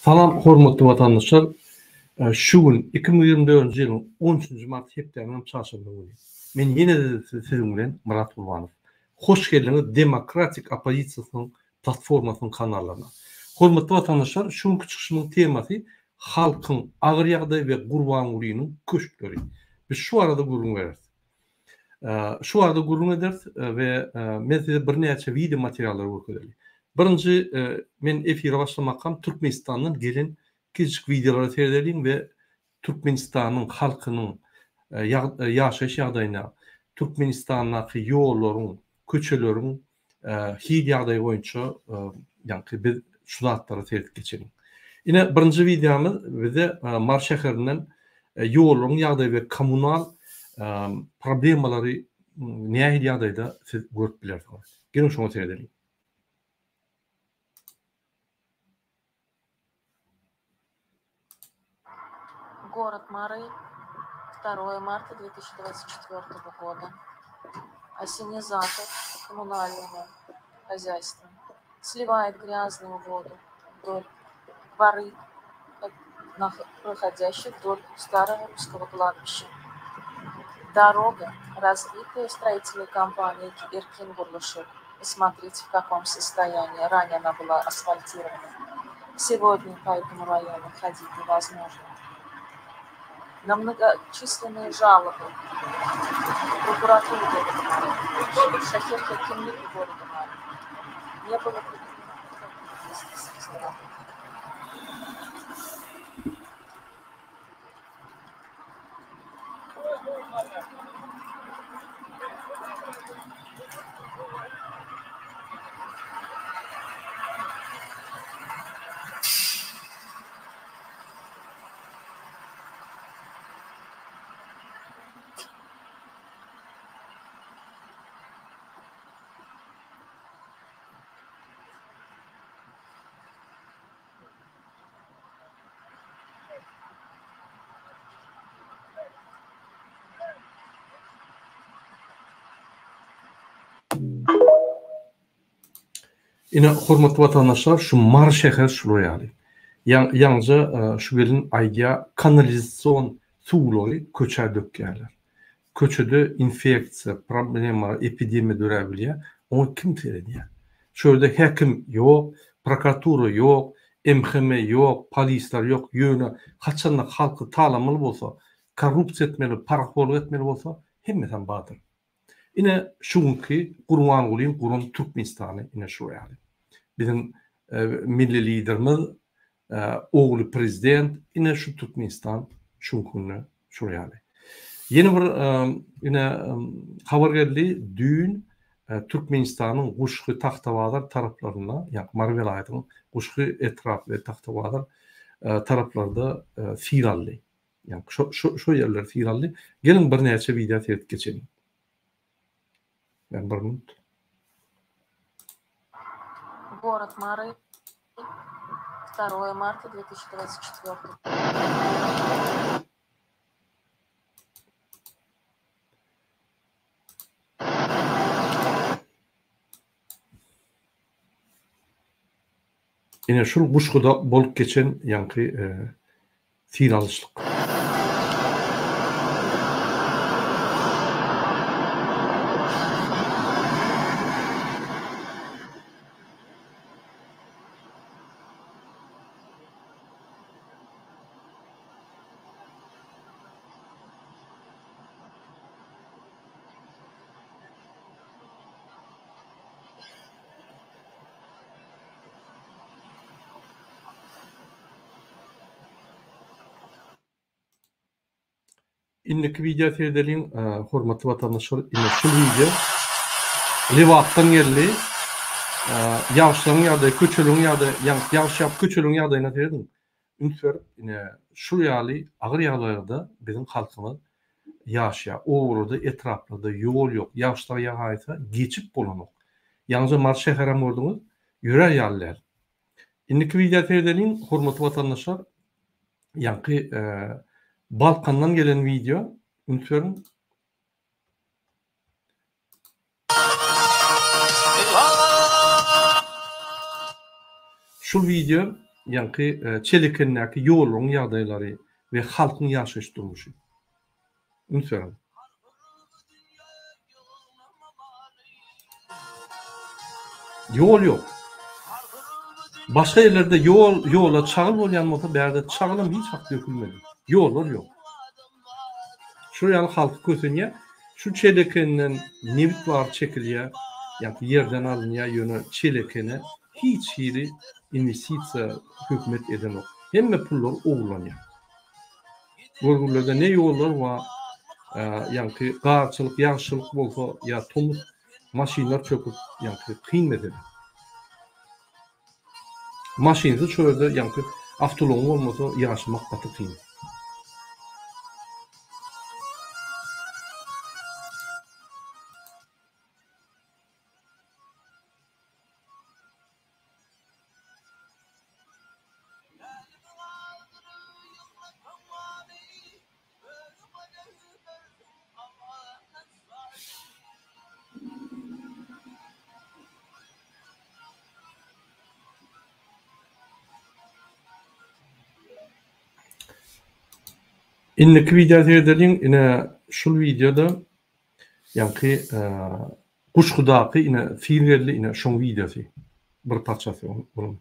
Salam hormatly watandaşlar. Şu gün 2024-nji ýylyň 13-nji mart hepdäniň çarşenbe güni. Men ýene-de siziň bilen Myrat Gurbanow. Hoş geldiňiz Demokratik oppozisiýasynyň platformasynyň kanallaryna. Hormatly watandaşlar, şu günki çykyşymyň temasy halkyň agyr ýagdaýy we Gurbangulynyň köşkleri. Biz şu barada gürrüň bereris. Şu barada gürrüň ederis we men size birnäçe wideo materiallary görkezeli. Birinji men efire başlamakam Türkmenistandan gelen kiçijik wideolara seredeliň we Türkmenistanyň halkynyň ýaşaýyş ýagdaýyna, Türkmenistandaky ýollaryň, köçeleriň hil ýagdaýy boýunça ýaňky biz şu zatlara seredip geçeliň. Ine birinji wideomyz bize Mary şäherinden ýollaryň ýagdaýy we kommunal problemalary nähili ýagdaýda siz görüp bilersiňiz. Geliň şoňa seredeliň. Город Мары, 2 марта 2024 года. Ассенизатор коммунального хозяйства сливает грязную воду вдоль дворы, проходящих вдоль старого русского кладбища. Дорога, разбитая строительной компанией Иркин Бурлышек. Посмотрите, в каком состоянии. Ранее она была асфальтирована. Сегодня по этому району ходить невозможно. На многочисленные жалобы прокуратуры города Мары, Шахер Хакимлика города Мары не было предпринято действий с их стороны. Ine, hormatly watandaşlar, şu Mary şäheri şular ýaly. Ýaňja şu gelin aýdýar, kanalizasion suwlary köçä dökýärler. Köçede infeksiýa, problema, epidemiýa döräp bilýär. Oňa kim seredýär? Şu ýerde häkim ýok, prokuratura ýok, MHM ýok, polisler ýok. Ýöne haçanda halky talamaly bolsa, korrupsiýa etmeli, parahorlyk etmeli bolsa, hemmesem bardyr. Ine şu günki Gurbangulyň guran Türkmenistany ine şu ýaly. Biziň milli liderimiz ogly prezident ine şu Türkmenistan şu günki günde şu ýaly. Ýene bir ine habar geldi düýn Türkmenistanyň Guşgy Tagtabazar taraplarynda ýa Mary welaýatynyň Guşgy etrap we Tagtabazar taraplarda sil aldy. Ýa şo şo şo ýerler sil aldy. Geliň birnäçe wideo seredip geçeliň. Ýa bir minut. Город Мары, 2 марта 2024. Ine şul Guşguda bolup geçen ýaňky sil alyşlyk. Indiki wideo seredeliň, hormatly watandaşlar, ine şu wideo Lebapdan geldi. Ýagyşlaryň ýagdaýy, köçeleriň ýagdaýy, ýagyş ýagyp köçeleriň ýagdaýyna serediň. Üns berip, ine şu ýaly agyr ýagdaýlarda biziň halkymyz ýaşaýar. Obalarda, etraplarda ýol ýok. Ýagyşlar ýagaýsa geçip bolanok. Ýaňyja Mary şäherem gördüňiz, ýörär ýaly däl. Indiki wideo seredeliň, hormatly watandaşlar. Ýaňky Balkandan gelen wideo, üns beriň. Şu wideo. ýaňky Çelekendäki ýollaryň ýagdaýlary we halkyň ýaşaýyş durmuşy. Üns beriň. Ýol ýok. Başga ýerlerde ýol, ýola çagyl bolýan bolsa, bärde çagylam hiç wagt dökülmedi. Ýollar ýok. Şol ýaly halky kösenýär. Şu Çelekenden nebit bar çekilýär, ýa-da ýerden alynýar, ýöne Çelekene hiç hili inwestisiýa hökümet edenok. Hemme pullar ogurlanýar. Görgüllerde ne ýollar bar, ýaňky garçylyk, ýagşylyk bolsa ýa tomus maşynlar çöküp, ýaňky kyn mesele. Maşynsyz şo ýerde ýaňky awtoulagyň bolmasa ýaşamak gaty kyn. Indiki wideo seredeliň. Ine şul wideoda ýaňky Guşgudaky ine sil geldi ine şoň wideosy bir parçasy onuň.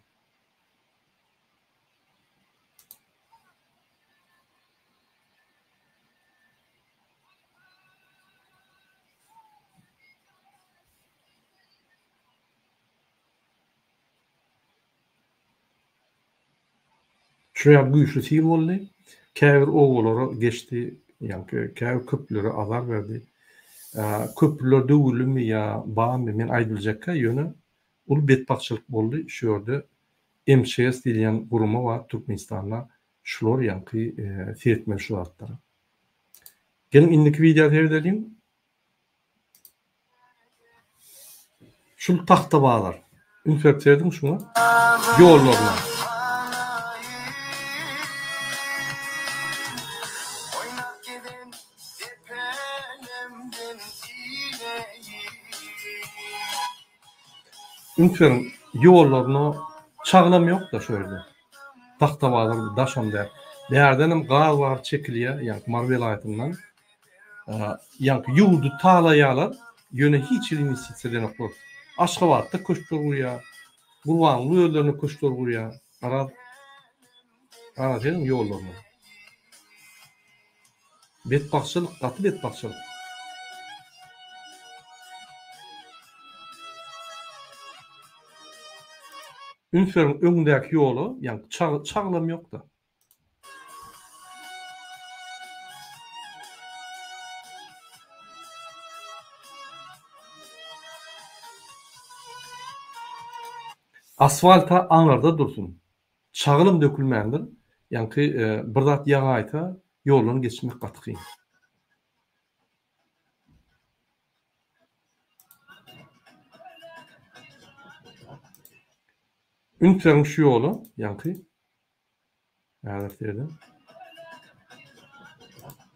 Şu ýaly güýçli sil boldy. Käbir obalara geçdi, ýaňky käbir köprülere azar berdi. Köprüler döwüldimi ýa barmy men aýdyljekkä, ýöne uly betbagtçylyk boldy. Şu ýerde MÇS diýilýän gurama bar Türkmenistanda. Şular ýaňky seretmeli şu zatlara. Geliň indiki wideo seredeliň. Şul tagta bazar. Üns berip serediň şuňa. Ýollaryna. Üns beriň ýollaryna çaglam ýok-da şu ýerde. Tagta bazar daşam däl. Bärdenem gaz bar çekilýär, ýagny Mary welaýatyndan. Ýaňky ýurdy talaýarlar, ýöne hiç hili inwestisiýa edenoklar. Aşgabatda köşkler gurýar, Gurbanguly özlerine köşkler gurýar. Garaz, garaz seniň ýollaryna. Betbagtçylyk, gaty betbagtçylyk. Üns beriň öňdäki ýola, ýaňky çaglam ýok-da. Asfalta aňyrda dursun. Çagylam dökülmändir. Ýaňky bir zat ýagaýsa ýoldan geçmek gaty kyn. Üns beriň şu ýola, ýaňky. Häzir serediň.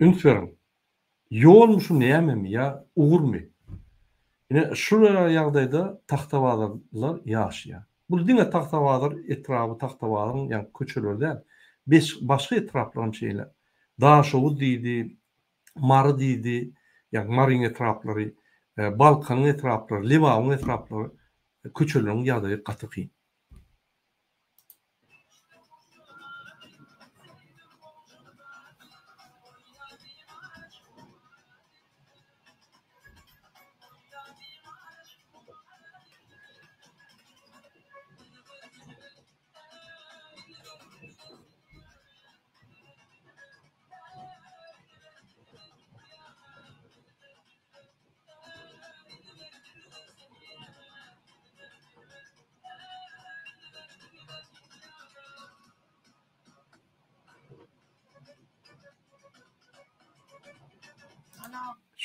Üns beriň. Ýolmy şu nämemi ýa ugurmy? Ine şu ýagdaýda Tagtabazarlylar ýaşaýar. Bu diňe Tagtabazar etraby, Tagtabazaryň ýaňky köçeleri däl. Beş başga etraplar hem şeýle. Daşoguz diýdi, Mary diýdi, ýagny Maryň etraplary, Balkanyň etraplary, Lebabyň etraplary köçeleriň ýagdaýy gaty kyn.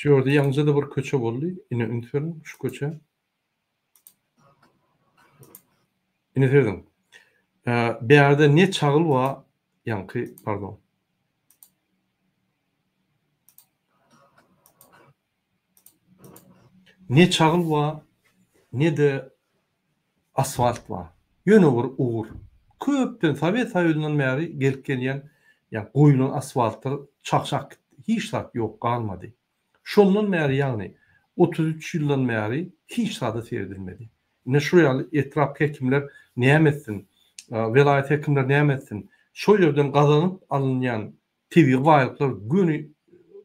Şu ýerde ýaňyja-da bir köçe boldy. Ine üns beriň şu köçe. Ine serediň. Bärde ne çagyl bar, ýaňky, pardon. Ne çagyl bar, ne-de asfalt bar. Ýöne bir ugur. Köpden Sowet Soýuzyndan bäri gelip gelýän ýa goýulan asfaltlar çagşap gitdi. Hiç zat ýok galmady. Şondan bäri ýagny 33 ýyldan bäri hiç zada seredilmedi. Ine şu ýaly etrap hekimler näme etsin, welaýat hekimler näme etsin? Şo ýerden gazanyp alynýan tebigy baýlyklar göni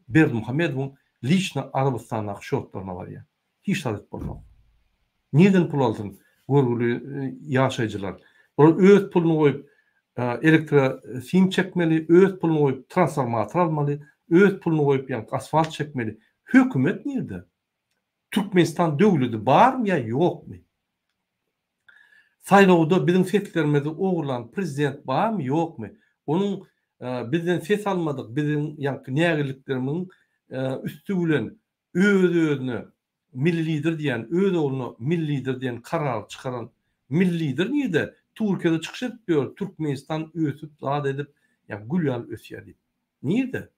Berdimuhamedowyň liçno Arabystandaky şotlaryna barýar. Hiç zat edip bolmaz. Nirden pul alsyn görgüli ýaşaýjylar? Bular öz puluny goýup elektro sim çekmeli, öz puluny goýup transformator almaly, öz puluny goýup ýaňky asfalt çekmeli. Hökümet nirde? Türkmenistan döwledi barmy ýa ýokmy? Saýlawda biziň seslerimizi ogurlan prezident barmy ýokmy? Onuň bizden ses almadyk, biziň ýaňky nägiliklerimiziň üsti bilen öz-özüne Milli Lider diýen, öz ogluna Milli Lider diýen karary çykaran Milli Lider nirde? Türkiýede çykyş edip ýör, Türkmenistan ösüp zat edip, ýa gül ýaly ösýär diýip. Nirde?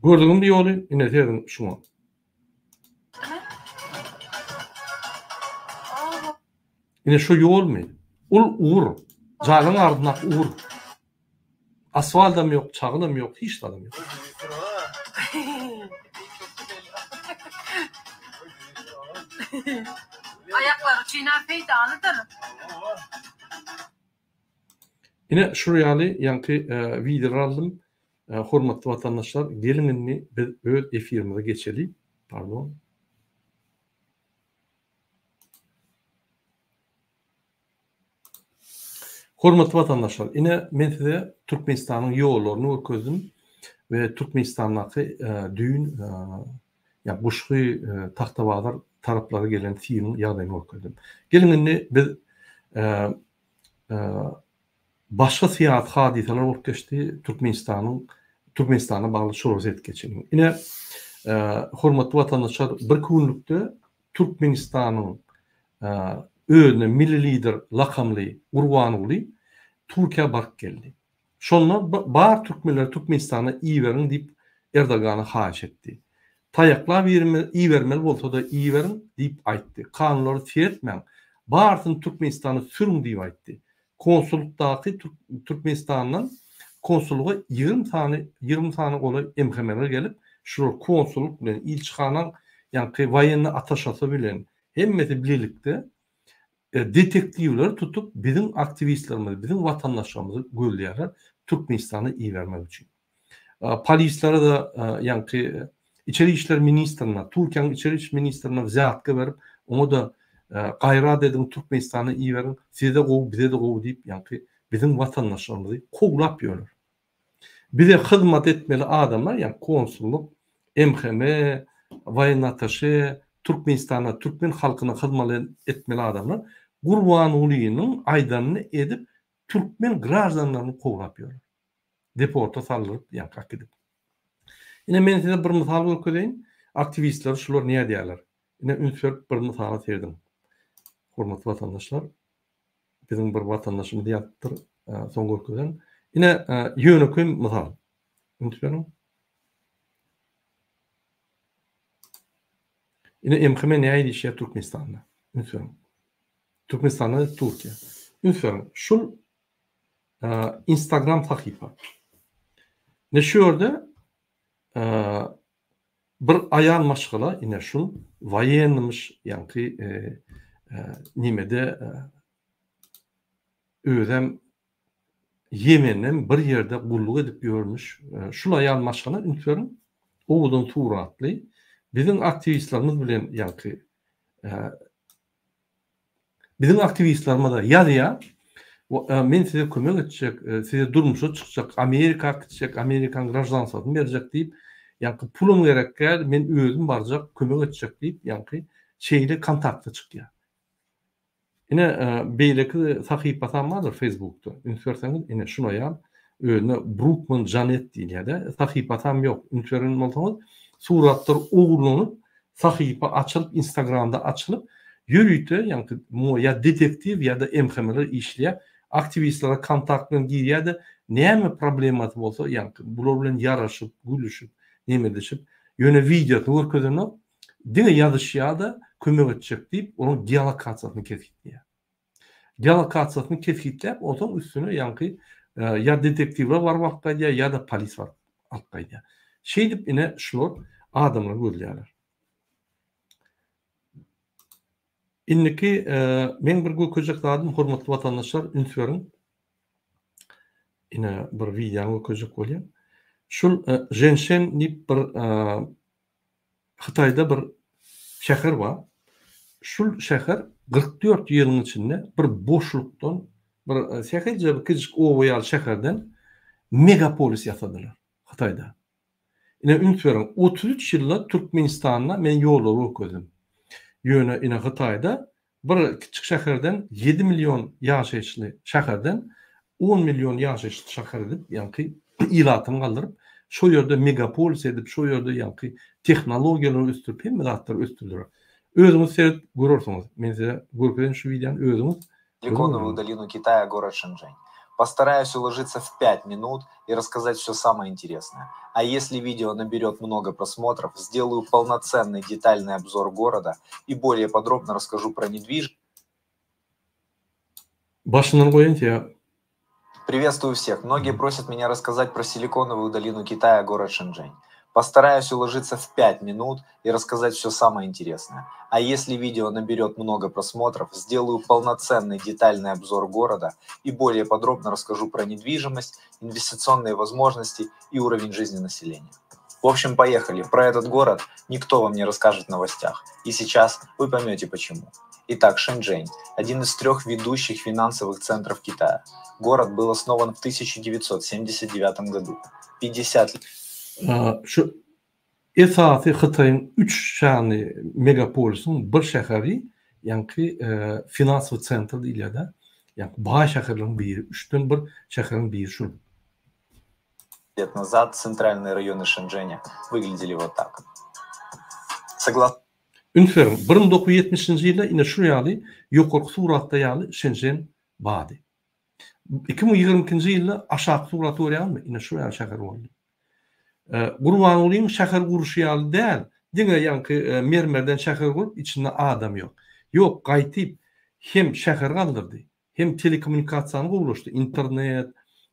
Gördüňizmi ýoly? Ine serediň şuňa. Ine şu ýolmy? Ul ugur. Jaýlaryň arasyndaky ugur. Asfaldam ýok, çagylam ýok, hiç zadam ýok. Aýaklar üçin-ä peýdalydyr. Ine şul ýaly ýaňky wideolar aldym. Hormatly watandaşlar, geliň indi biz öz efirimize geçeli. Pardon. Hormatly watandaşlar, ine men size Türkmenistanyň ýollaryny görkezdim we Türkmenistandaky düýn ýa Guşgy Tagtabazar taraplara gelen siliň ýagdaýyny görkezdim. Geliň indi biz başga syýasy hadysalar bolup geçdi Türkmenistanyň Türkmenistana bagly şolara seredip geçeliň. Ine hormatly watandaşlar bir günlükde Türkmenistanyň özüne Milli Lider lakamly Gurbanguly Türkiýä baryp geldi. Şonda bar türkmenleri Türkmenistana iberiň diýip Erdogana haýyş etdi. Taýaklap ibermeli bolsa-da iberiň diýip aýtdy. Kanunlara seretmäň, barysyny Türkmenistana sürüň diýip aýtdy. Konsullykdaky Türkmenistandan konsullyga 20 sany 20 sany golaý MHM-ler gelip, şular konsullyk bilen, ilçihanaň ýaňky woýennyý ataşasy bilen hemmesi bilelikde detektiwleri tutup biziň aktiwistlerimizi, biziň watandaşlarymyzy gözleýärler Türkmenistana ibermek üçin. Polislere-de ýaňky içeri işler ministrine, Türkiýäniň içeri iş ministrine wzýatka berip, oňa-da gaýrat ediň Türkmenistana iberiň, size-de gowy, bize-de gowy diýip, ýaňky biziň watandaşlarymyzy kowlap ýörler. Bize hyzmat etmeli adamlar, ýagny konsullyk, MHM, woýennyý attaşe, Türkmenistana, türkmen halkyna hyzmat etmeli adamlar Gurbangulynyň aýdanyny edip, türkmen graždanlaryny kowlap ýörler. Deporta saldyryp, ýaňky äkidip. Ine men size bir mysal görkezeýin. Aktiwistler şular nädýärler? Ine üns berip bir mysala serediň. Hormatly watandaşlar, biziň bir watandaşymyz ýazypdyr, soň görkezerin. Ine ýönekeý mysal. Üns beriň. Ine MHM nähili işleýär Türkmenistanda? Üns beriň. Türkmenistanda Türkiýe. Üns beriň. Şul Instagram sahypa. Ne şu ýerde bir aýal maşgala ine şul woýennymyş ýaňky nimede özem Ýemenden bir ýerde gulluk edip ýörmüş. Şul aýal maşgala üns beriň owadan suratly biziň aktiwistlerimiz bilen ýaňky Biziň aktiwistlerimize ýazýar, men size kömek etjek, size durmuşa çykjak, Amerika gitjek, Amerikanyň graždanstwasyny berjek diýip, ýaňky pulum gerek däl, men özüm barjak, kömek etjek diýip, ýaňky şeýle kontakta çykýar. Ine, beýleki sahypasam bardyr Facebookda. Üns berseňiz, ine şul aýal özüne Brukman Janet diýilýär-de, sahypasam ýok. Üns beren bolsaňyz, suratlar ogurlanyp, Sahypa açylyp Instagramda açylyp. Ýörite ýaňky muňa ýa detektiw ýa-da MHM-ler işleýär. Aktiwistlere kontakt bilen girýär-de, näme problemasy bolsa ýaňky bular bilen ýaraşyp, gülüşip, neme edişip, ýöne wideosyny görkezenok, diňe ýazyşýar-da, kömek etjek diýip, onuň geolokasiýasyny kesgitleýär. Geolokasiýasyny kesgitläp, onsoň üstüne ýaňky ýa detektiwler baryp alyp gaýdýar, ýa-da polis baryp alyp gaýdýar. Şeýdip ine şular adamlary gözleýärler. Indiki meň bir görkezjek zadym hormatly watandaşlar üns beriň. Ine bir wideony görkezjek bolýan. Şul Ženşen diýip bir Hytaýda bir şäher bar. Şul şäher 44 ýylyň içinde bir boşlukdan bir sähelje bir kiçijik oba ýaly şäherden megapolis ýasadylar Hytaýda. Ine üns beriň, 33 ýylda Türkmenistanda men ýollary görkezdim. Ýöne ine Hytaýda bir kiçjik şäherden 7 million ýaşaýyşly şäherden 10 million ýaşaýyşly şäher edip, ýaňky ilatyny galdyryp, şo ýerde megapolis edip, şo ýerde ýaňky tehnologiýalary ösdürip, hemme zatlary ösdürdiler. Özüňiz seredip görersiňiz. Men size görkezeýin şu wideony özüňiz Силиконовую долину Китая, город Шэньчжэнь. Постараюсь уложиться в 5 минут и рассказать все самое интересное. А если видео наберет много просмотров, сделаю полноценный детальный обзор города и более подробно расскажу про недвижимость. Başyndan goýaýyn size. Приветствую всех. Многие просят меня рассказать про Силиконовую долину Китая, город Шэньчжэнь. Постараюсь уложиться в 5 минут и рассказать все самое интересное. А если видео наберет много просмотров, сделаю полноценный детальный обзор города и более подробно расскажу про недвижимость, инвестиционные возможности и уровень жизни населения. В общем, поехали. Про этот город никто вам не расскажет в новостях. И сейчас вы поймете почему. Итак, Шэньчжэнь – один из трех ведущих финансовых центров Китая. Город был основан в 1979 году. 50 Şu esasy Hytaýyň üç sany megapolisiň bir şäheri, ýaňky finansowy sentr diýilýär-de, ýaňky baý şäherleriň biri, üçden bir şäheriň biri şul. Лет назад центральные районы Шэньчжэня выглядели вот так. Согласно Üns beriň, 1970-nji ýylda ine şu ýaly ýokarky suratda ýaly Şençžen bardy. 2022-nji ýylda aşaky suraty görýäňizmi? Ine şu ýaly şäher boldy. Gurbangulyň şäher guruşy ýaly däl, diňe ýaňky mermerden şäher gurup, içinde adam ýok. Ýok, gaýtyp hem şäher galdyrdy, hem telekommunikasiýany gowulaşdy, internet,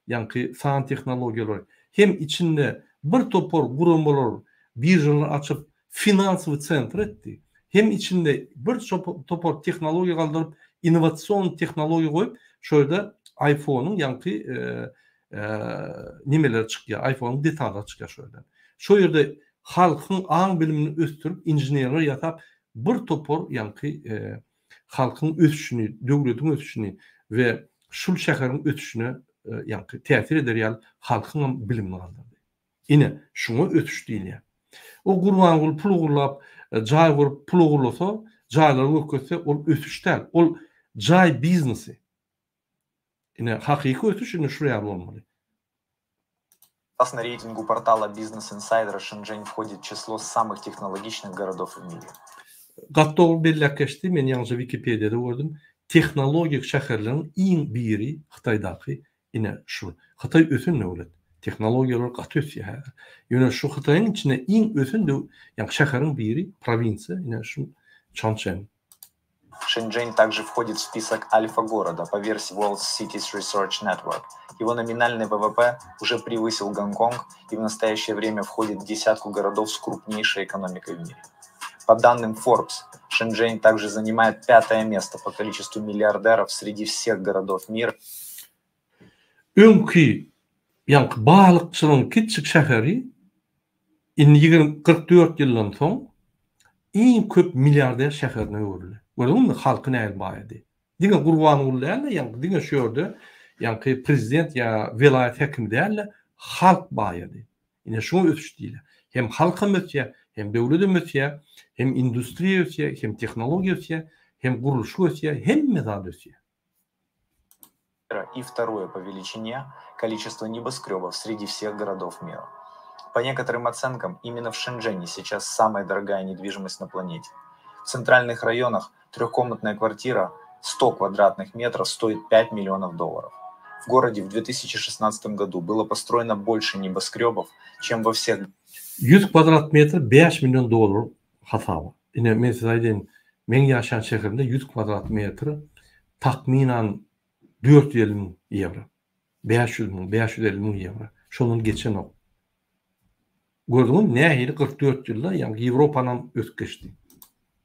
ýaňky san tehnologiýalary, hem içinde bir topar guramalar, biržalar açyp, finansowy sentr etdi, hem içinde bir topar tehnologiýa galdyryp, innowasion tehnologiýa goýup, şo ýerde iPhone-yň ýaňky nemeleri çykýar, iPhone-yň detallary çykýar şo ýerden. Şo ýerde halkyň aň-bilimini ösdürip, inženerler ýasap, bir topar ýaňky halkyň ösüşini, döwletiň ösüşini we şul şäheriň ösüşine ýaňky täsir eder ýaly halkyňam bilimini galdyrdy. Ine, şuňa ösüş diýilýär. O Gurbanguly pul ogurlap, jaý gurup pul ogurlasa, jaýlary görkezse, ol ösüş däl. Ol jaý biznesi. Ine, hakyky ösüş ine şul ýaly bolmaly. Согласно рейтингу портала Business Insider, Шэньчжэнь входит в число самых технологичных городов в мире. Gaty dogry belläp geçdi, men ýaňyja Wikipediýada gördüm. Tehnologik şäherleriň iň biri Hytaýdaky ine şu. Hytaý ösen döwlet. Tehnologiýalar gaty ösýär häzir. Ýöne şu Hytaýyň içinde iň ösen döw, ýagny şäheriň biri, prowinsiýa ine şu Çançen. Шэньчжэнь также входит в список альфа-города по версии World Cities Research Network. Его номинальный ВВП уже превысил Гонконг и в настоящее время входит в десятку городов с крупнейшей экономикой в мире. По данным Forbes, Шэньчжэнь также занимает пятое место по количеству миллиардеров среди всех городов мира. Öňki ýaňky balykçylygyň kiçjik şäheri indi 20 44 ýyldan soň iň köp milliarder şäherine öwrüldi. Gördüňizmi, halky nähili baýady. Diňe Gurbanguly däl-de, ýaňky diňe şu ýerde ýaňky prezident ýa welaýat häkimi däl-de, halk baýady. Ine şuňa ösüş diýilýär. Hem halkam ösýär, hem döwledem ösýär, hem industriýa ösýär, hem tehnologiýa ösýär, hem gurluşyk ösýär, hemme zat ösýär. И второе по величине количество небоскребов среди всех городов мира. По некоторым оценкам, именно в Шэньчжэне сейчас самая дорогая недвижимость на планете. В центральных районах Трехкомнатная квартира 100 квадратных метров стоит 5 миллионов долларов. В городе в 2016 году было построено больше небоскребов, чем во всех 100 kvadrat metr 5 million dollar hasaby. Ine men size aýdaýyn, meň ýaşaýan şäherimde 100 kvadrat metr takmynan 450 müň ýewro. 500 müň, 550 müň ýewro. Şondan geçenok. Gördüňizmi nähili 44 ýylda ýaňky Ýewropanam ösüp geçdi.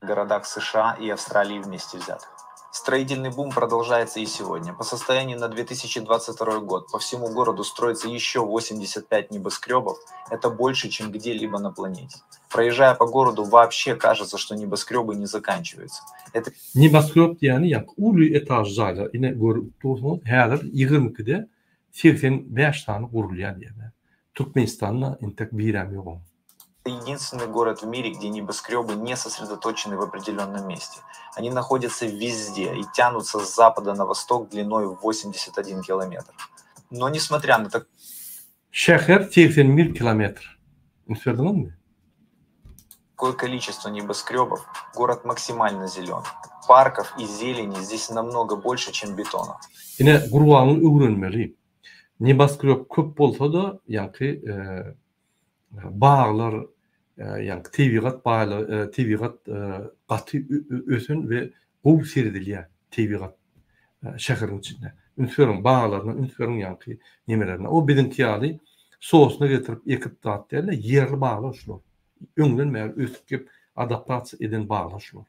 Городах США и Австралии вместе взятых. Строительный бум продолжается и сегодня. По состоянию на 2022 год по всему городу строится еще 85 небоскребов. Это больше, чем где-либо на планете. Проезжая по городу, вообще кажется, что небоскребы не заканчиваются. Это Neboskreb diýýäni ýaňky uly etaž jaýlar. Ine görüp dursuňyz, häzir 22-de 85 sany gurulýar diýýär. Türkmenistanda entek birem ýok oň. Единственный город в мире, где небоскребы не сосредоточены в определенном месте. Они находятся везде и тянутся с запада на восток длиной в 81 километр. Но несмотря на так Şäher 81 kilometr. Üns berdiňizmi? Такое количество небоскребов, город максимально зелен. Парков и зелени здесь намного больше, чем бетона. Ine Gurbanguly öwrenmeli. Neboskreb köp bolsa-da, ýaňky baglar, ýaňky tebigat baýlygy, tebigat gaty ösen we gowy seredilýär tebigat şäheriň içinde. Üns beriň baglaryna, üns beriň ýaňky nemelerine. O biziňki ýaly sosna getirip ekip zat däl-de, ýerli baglar şular. Öňden bäri ösüp gelip adaptasiýa eden baglar şular.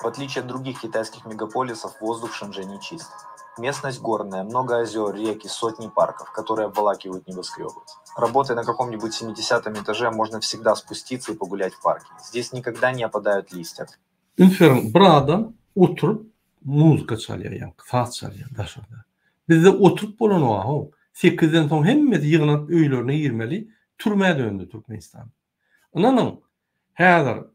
В отличие от других китайских мегаполисов, воздух в Шэньчжэне чист. Местность горная, много озер, рек и сотни парков, которые обволакивают небоскребы. Работая на каком-нибудь 70 этаже, можно всегда спуститься и погулять в парке. Здесь никогда не опадают листья. Üns beriň, bir adam oturyp muzıka çalýar, ýaňky saz çalýar daşarda. Bizde oturyp bolanok how. Sekizden soň hemmesi ýygnanyp öýlerine girmeli, türmä döndi Türkmenistan. Ynanyň, häzir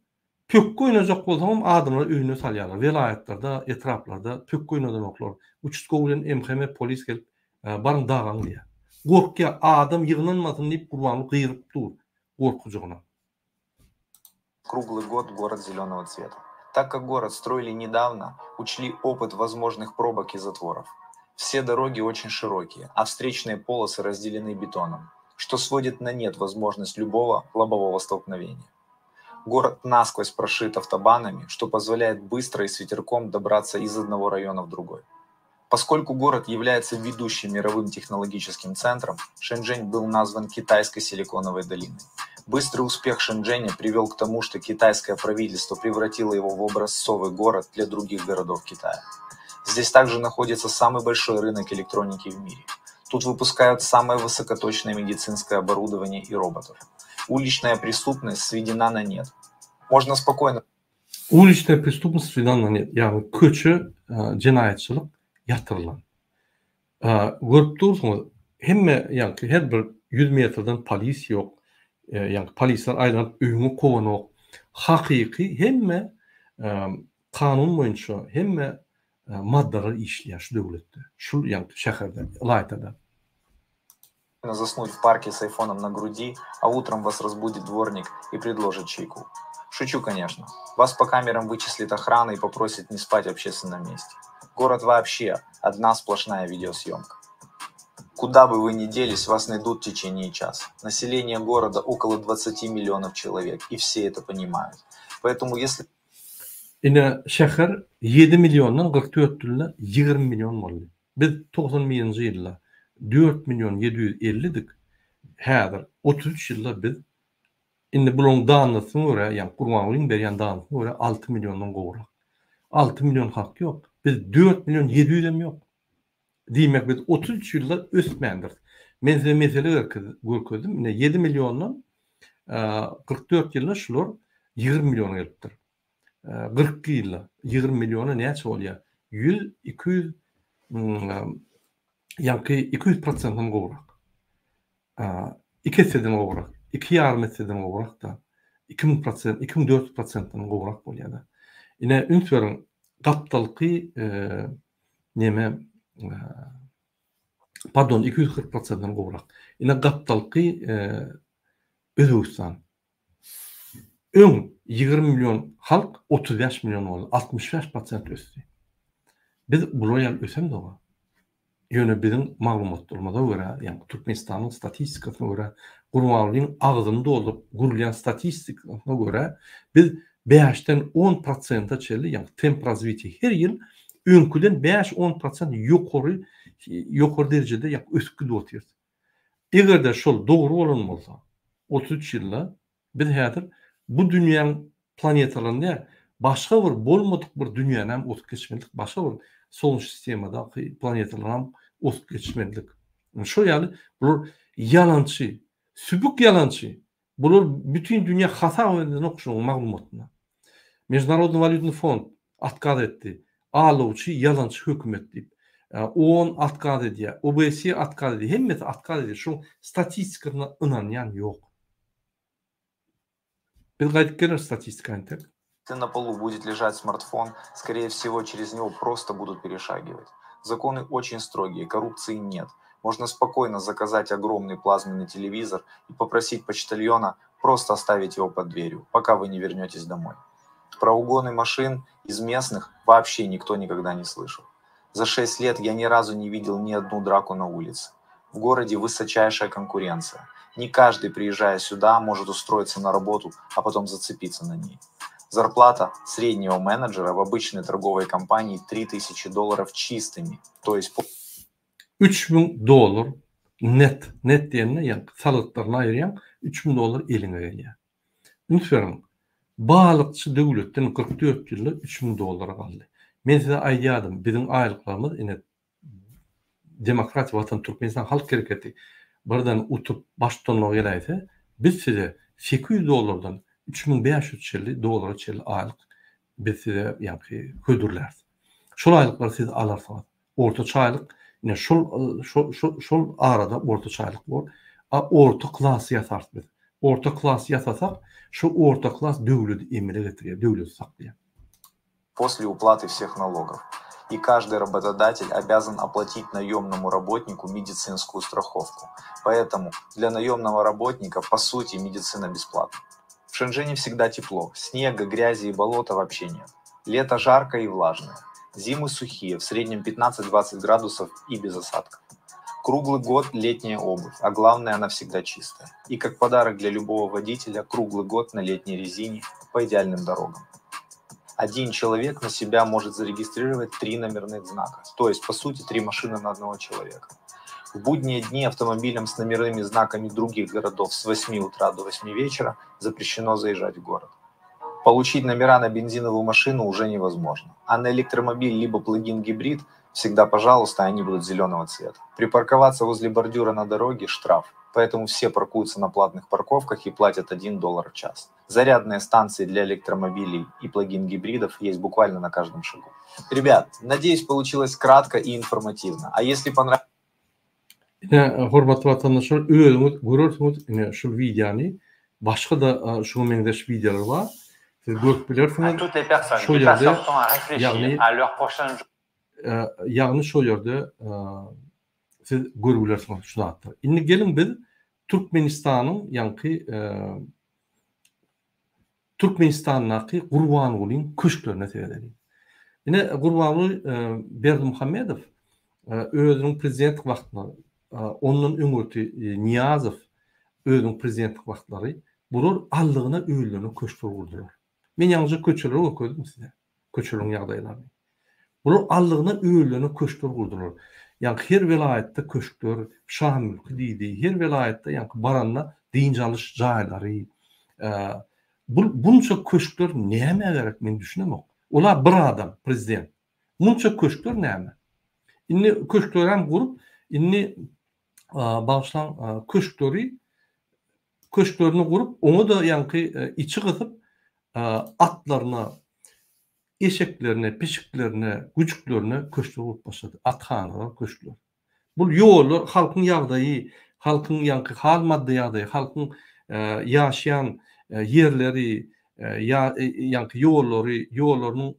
Pökgi oýnajak bolsaňam adamlary öýüne salýarlar. Welaýatlarda, etraplarda pökgi oýnadanoklar. Uçastkowy bilen MHM polis gelip baryň dagaň diýýär. Gorkýar, adam ýygnanmasyn diýip Gurbanguly gygyryp dur gorkujygyna. Круглый год город зеленого цвета. Так как город строили недавно, учли опыт возможных пробок и затворов. Все дороги очень широкие, а встречные полосы разделены бетоном, что сводит на нет возможность любого лобового столкновения. Город насквозь прошит автобанами, что позволяет быстро и с ветерком добраться из одного района в другой. Поскольку город является ведущим мировым технологическим центром, Шэньчжэнь был назван Китайской силиконовой долиной. Быстрый успех Шэньчжэня привел к тому, что китайское правительство превратило его в образцовый город для других городов Китая. Здесь также находится самый большой рынок электроники в мире. Тут выпускают самое высокоточное медицинское оборудование и роботов. Уличная преступность сведена на нет. Можно спокойно Уличная преступность сведена на нет. Ýagny köçe jenaýatçylyk ýatyrylan. Görüp dursuňyz, hemme ýaňky her bir 100 metrden polis ýok. Ýaňky polisler aýlanyp öýüňe kowanok. Hakyky hemme kanun boýunça hemme maddalar işleýär şu döwletde, şul ýaňky şäherde, ylaýta-da. Заснуть в парке с айфоном на груди, а утром вас разбудит дворник и предложит чайку. Шучу, конечно. Вас по камерам вычислит охрана и попросит не спать в общественном месте. Город вообще одна сплошная видеосъемка. Куда бы вы ни делись, вас найдут в течение часа. Население города около 20 миллионов человек, и все это понимают. Поэтому если Ine şäher ýedi milliondan 44 ýylda 20 million boldy. Biz 91-nji ýylda 4 million 750 dik. Häzir 33 ýylda biz indi bularyň dannasyna görä, ýagny Gurbangulyň berýän dannasyna görä 6 milliondan gowrak. 6 million halk ýok. Biz 4 million 700 hem ýok. Diýmek biz 33 ýylda ösmändiris. Men size mesele görkezdim. Ine 7 milliondan 44 ýylda şular 20 milliona gelipdir. 42 ýylda 20 milliona näçe bolýar? 100, 200, ýaňky 200 prosentden gowrak. Iki esseden gowrak, iki ýarym esseden gowrak-da, 2000 prosent, 2400 prosentden gowrak bolýar-da. Ine üns beriň, gapdalky neme, pardon, 240 prosentden gowrak. Ine gapdalky Özbegistan. Öň 20 million halk 35 million boldy, 65 prosent ösdi. Biz bular ýaly ösemzog-a. Ýöne biziň maglumatlarymyza görä, ýagny Türkmenistanyň statistikasyna görä, Gurbangulyň agzyny dolduryp gürlýän statistikasyna görä, biz bäşden on prosente çenli, ýagny temp razwitiýa her ýyl öňküden bäş-on prosent ýokary ýokary derejede ýagny ösüp gidip otyrys. Eger-de şol dogry bolan bolsa, 33 ýylda Biz häzir bu dünýäň planetalaryny däl, başga bir bolmadyk bir dünýänäm osup geçmelidik, başga bir solneçnyý sistemadaky planetalaram osup geçmelidik. Şol ýaly bular ýalançy, sübük ýalançy. Bular bütin dünýä hasap edenok şunuň maglumatyna. Mejdunarodnyý walýutnyý fond otkaz etdi. Alawçy, ýalançy hökümet diýip. OON otkaz edýär, OBSE otkaz edýär, hemmesi otkaz edýär. Şuň statistikasyna ynanýan ýok. Biz gaýdyp geleris statistika entek. На полу будет лежать смартфон, скорее всего, через него просто будут перешагивать. Законы очень строгие, коррупции нет. Можно спокойно заказать огромный плазменный телевизор и попросить почтальона просто оставить его под дверью, пока вы не вернетесь домой. Про угоны машин из местных вообще никто никогда не слышал. За 6 лет я ни разу не видел ни одну драку на улице. В городе высочайшая конкуренция. Не каждый, приезжая сюда, может устроиться на работу, а потом зацепиться на ней. Зарплата среднего менеджера в обычной торговой компании 3000 долларов чистыми, то есть 3000 dollar net, net diýende ýa salgytlaryny aýyrýaň, 3000 dollar eliňe gelýär. Üns beriň, balykçy döwletden 44 ýylda 3000 dollara galdy. Men size aýdýardym, biziň aýlyklarymyz ine Demokratik Watan Türkmenistan Halk Hereketi birden utup baştutanlyga geläýse, biz size 800 dollardan 3500 çenli dollara çenli aýlyk biz size ýaňky hödürläris. Şol aýlyklary siz alarsyňyz. Ortaça aýlyk ine şol şol şol şol arada ortaça aýlyk bor. A orta klasy ýasarys biz. Orta klas ýasasak, şo orta klas döwledi emele getirýär, döwleti saklaýar. После уплаты всех налогов. И каждый работодатель обязан оплатить наемному работнику медицинскую страховку. Поэтому для наемного работника, по сути, медицина бесплатна. В Шэньчжэне всегда тепло, снега, грязи и болота вообще нет. Лето жаркое и влажное. Зимы сухие, в среднем 15-20 градусов и без осадков. Круглый год летняя обувь, а главное, она всегда чистая. И как подарок для любого водителя, круглый год на летней резине по идеальным дорогам. Один человек на себя может зарегистрировать три номерных знака, то есть, по сути, три машины на одного человека. В будние дни автомобилям с номерными знаками других городов с 8 утра до 8 вечера запрещено заезжать в город. Получить номера на бензиновую машину уже невозможно, а на электромобиль либо плагин-гибрид всегда, пожалуйста, они будут зеленого цвета. Припарковаться возле бордюра на дороге – штраф, поэтому все паркуются на платных парковках и платят 1 доллар в час. Зарядные станции для электромобилей и плагин-гибридов есть буквально на каждом шагу. Ребят, надеюсь, получилось кратко и информативно. А если понравилось... Ine, hormatly watandaşlar, özüňiz görersiňiz, ine şu wideony, başga-da şuňa meňzeş wideolar bar. Siz görüp bilersiňiz. Şol ýerde, ýagny ýagny şol ýerde siz görüp bilersiňiz şu zatlary. Indi geliň biz Türkmenistanyň ýaňky Türkmenistandaky Gurbangulyň köşklerine seredeliň. Ine, Gurbanguly Berdimuhamedow özüniň prezidentlik wagtynda, ondan öňürti Nyýazow özüniň prezidentlik wagtlary bular aldygyna öýlerine köşkler gurdular. Men ýaňyja köçeleri görkezdim size, köçeleriň ýagdaýlaryny. Bular aldygyna öýlerine köşkler gurdular. Ýaňky her welaýatda köşkler, şa mülki diýdi, her welaýatda ýaňky baranda dynç alyş jaýlary. Bu bunça köşkler nämä gerek men düşünemok. Ola bir adam prezident. Munça köşkler näme? Indi köşklerem gurup, indi bagyşlaň köşkleri köşklerini gurup, oňa-da ýaňky içi gysyp atlaryna Eşeklerine, pişiklerine, güjüklerine köşkler gurup başlady. Athanalar, köşkler. Bul ýollar halkyň ýagdaýy, halkyň ýaňky hal-maddy ýagdaýy, halkyň ýaşaýan ýerleri, ýaňky ýollary, ýollarynyň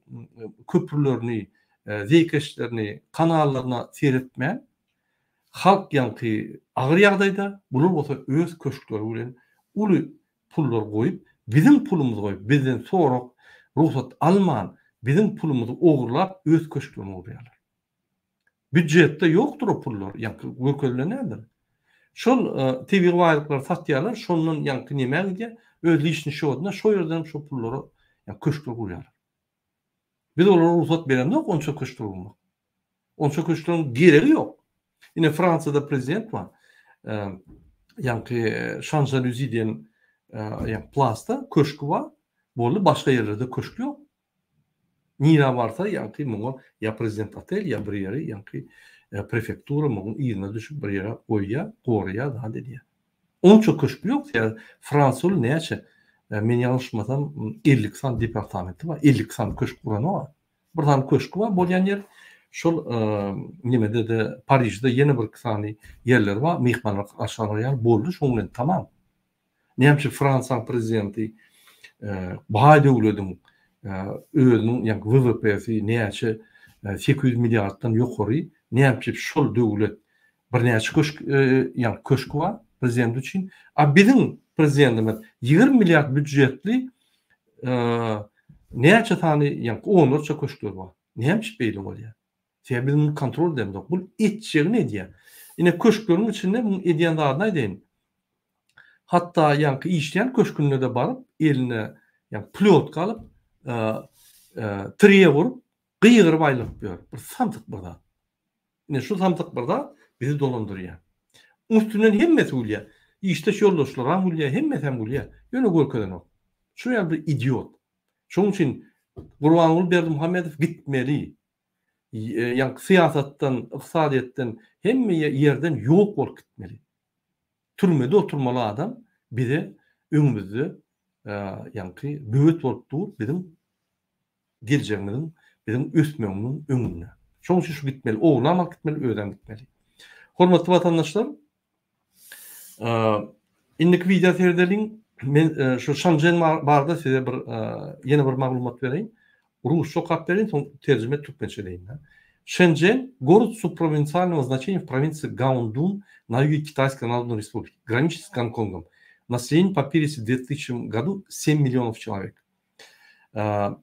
köprülerini, zeýkeşlerini, kanallaryna seretmän, halk ýaňky agyr ýagdaýda, bular bolsa öz köşkleri bilen uly pullar goýup, Biziň pulumyzy goýup, bizden sorag, rugsat alman, biziň pulumyzy ogurlap öz köşklerini gurýarlar. Býudjetde ýokdur o pullar, ýaňky görkezilen däldir. Şol tebigy baýlyklary satýarlar, şondan ýaňky nämä gidýär? Öz liçnyý şodyna, şo ýerden şo pullara ýa köşkler gurýarlar. Biz olara rugsat beremzok onça köşkler gurmak. Onça köşkleriň geregi ýok. Ine Fransiýada prezident bar. Ýaňky Şanžalýuzi diýen ýa plasda köşki bar. Boldy, başga ýerlerde köşk ýok. Nirä barsa ýaňky muňa ýa prezident otel ýa bir ýeri ýaňky prefektura muň yzyna düşüp bir ýere goýýar, goraýar, zat edýär. Onça köşk ýok sebäbi Fransiýa ol näçe men ýalňyşmasam 52 sany departamenti bar, 52 sany köşk guranok. Bir sany köşki bar bolýan ýer. Şol nemede-de Parižde ýene bir iki sany ýerleri bar, myhmanlar garşy alýan boldy, şoň bilen tamam. Näme üçin Fransiýanyň prezidenti baý döwlediň özüniň ýagny WWP-si näçe 800 milliarddan ýokary, näme üçin şol döwlet birnäçe köşk ýagny köşki bar prezident üçin. A biziň prezidentimiz 20 milliard býudjetli näçe sany ýagny onlarça köşkleri bar. Näme üçin beýle bolýar? Sebäbi biz muny kontrol edemzok. Bu etjegini edýär. Ine köşkleriň içinde muň edýän zadyny aýdaýyn. Hatda ýaňky işleýän köşgünde-de baryp, eline ýaňky plýotka alyp, tirýek urup, gygyryp aýlanyp ýör. Bir samsyk bir zat. Ine şu samsyk bir zat bizi dolandyrýar. Üstünden hemmesi gülýär. Işdeş ýoldaşlaram gülýär, hemmesem gülýär. Ýöne görkezenok. Şu ýaly bir idiot. Şonuň üçin Gurbanguly Berdimuhamedow gitmeli. Ýaňky syýasatdan, ykdysadyýetden, hemme ýerden ýok bolup gitmeli. Türmede oturmaly adam bize öňümizde ýaňky böwet bolup dur biziň geljegimiziň, biziň ösmegimiziň öňünde. Şonuň üçin şu gitmeli, oglam alyp gitmeli, özem gitmeli. Hormatly watandaşlar, Indiki wideo seredeliň. Men şu Şanžen barada size bir ýene bir maglumat bereýin. Rusça okap bereýin, soň terjime türkmençe edeýin. Şenžen город субпровинциального значения в провинции Гаондун на юге Китайской Народной Республики, граничит с Гонконгом. Население по переписи в 2000 году 7 миллионов человек. В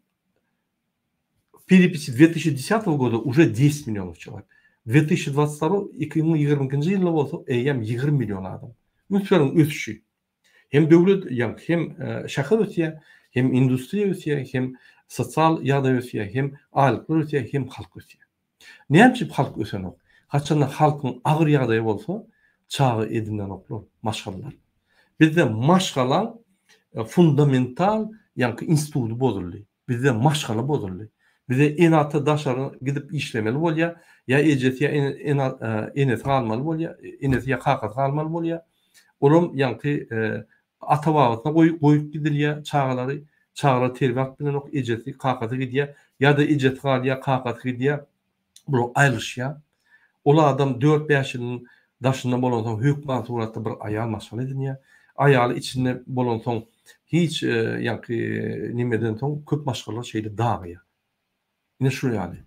переписи 2010 года уже 10 миллионов человек. 2022 2022 ýylda bolsa eýýäm 20 million adam. Üns beriň ösüşi. Hem döwlet, ýagny hem şäher ösýär, hem industriýa ösýär, hem sosial ýagdaý ösýär, hem aýlyklar ösýär, hem halk ösýär. Näme üçin halk ösenok? Haçanda halkyň agyr ýagdaýy bolsa, çaga edinenoklar maşgalalar. Bizde maşgalaň fundamental ýaňky instituty bozuldy. Bizde maşgala bozuldy. Bize ene-ata daşary gidip işlemeli bolýar, ýa ejesi ýa enesi galmaly bolýar, enesi ýa kakasy galmaly bolýar. Olam ýaňky ata-babasyna goýup gidilýär çagalary. Çagalar terbiýe alyp bilenok, ejesi, kakasy gidýär. Ýa-da ejesi galýar, kakasy gidýär. Bular aýrylyşýar. Ol adam dört-bäş ýylyň daşynda bolansoň hökman suratda bir aýal maşgala edinýär. Aýaly içinde bolansoň hiç ýaňky nemeden soň köp maşgalalar şeýle dagaýar. Ine şu ýaly.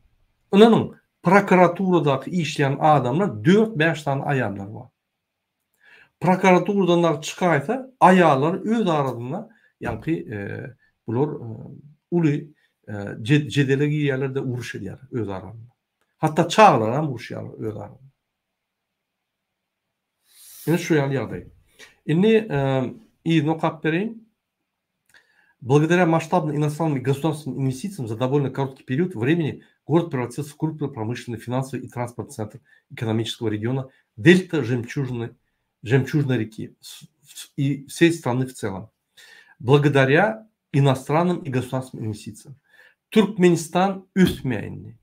Ynanyň, prokuraturadaky işleýän adamlar dört-bäş sany aýallary bar. Prokuraturadan dagy çykaýsa aýallar öz arasynda ýaňky bular uly jedele girýärler-de uruş edýärler öz aralarynda. Hatda çagalaram uruşýarlar öz aralarynda. Ine şu ýaly ýagdaý. Indi yzyny okap bereýin. Благодаря масштабным иностранным и государственным инвестициям за довольно короткий период времени город превратился в крупный промышленный, финансовый и транспортный центр экономического региона дельта жемчужины, жемчужной реки и всей страны в целом. Благодаря иностранным и государственным инвестициям. Türkmenistan ösmeýär indi.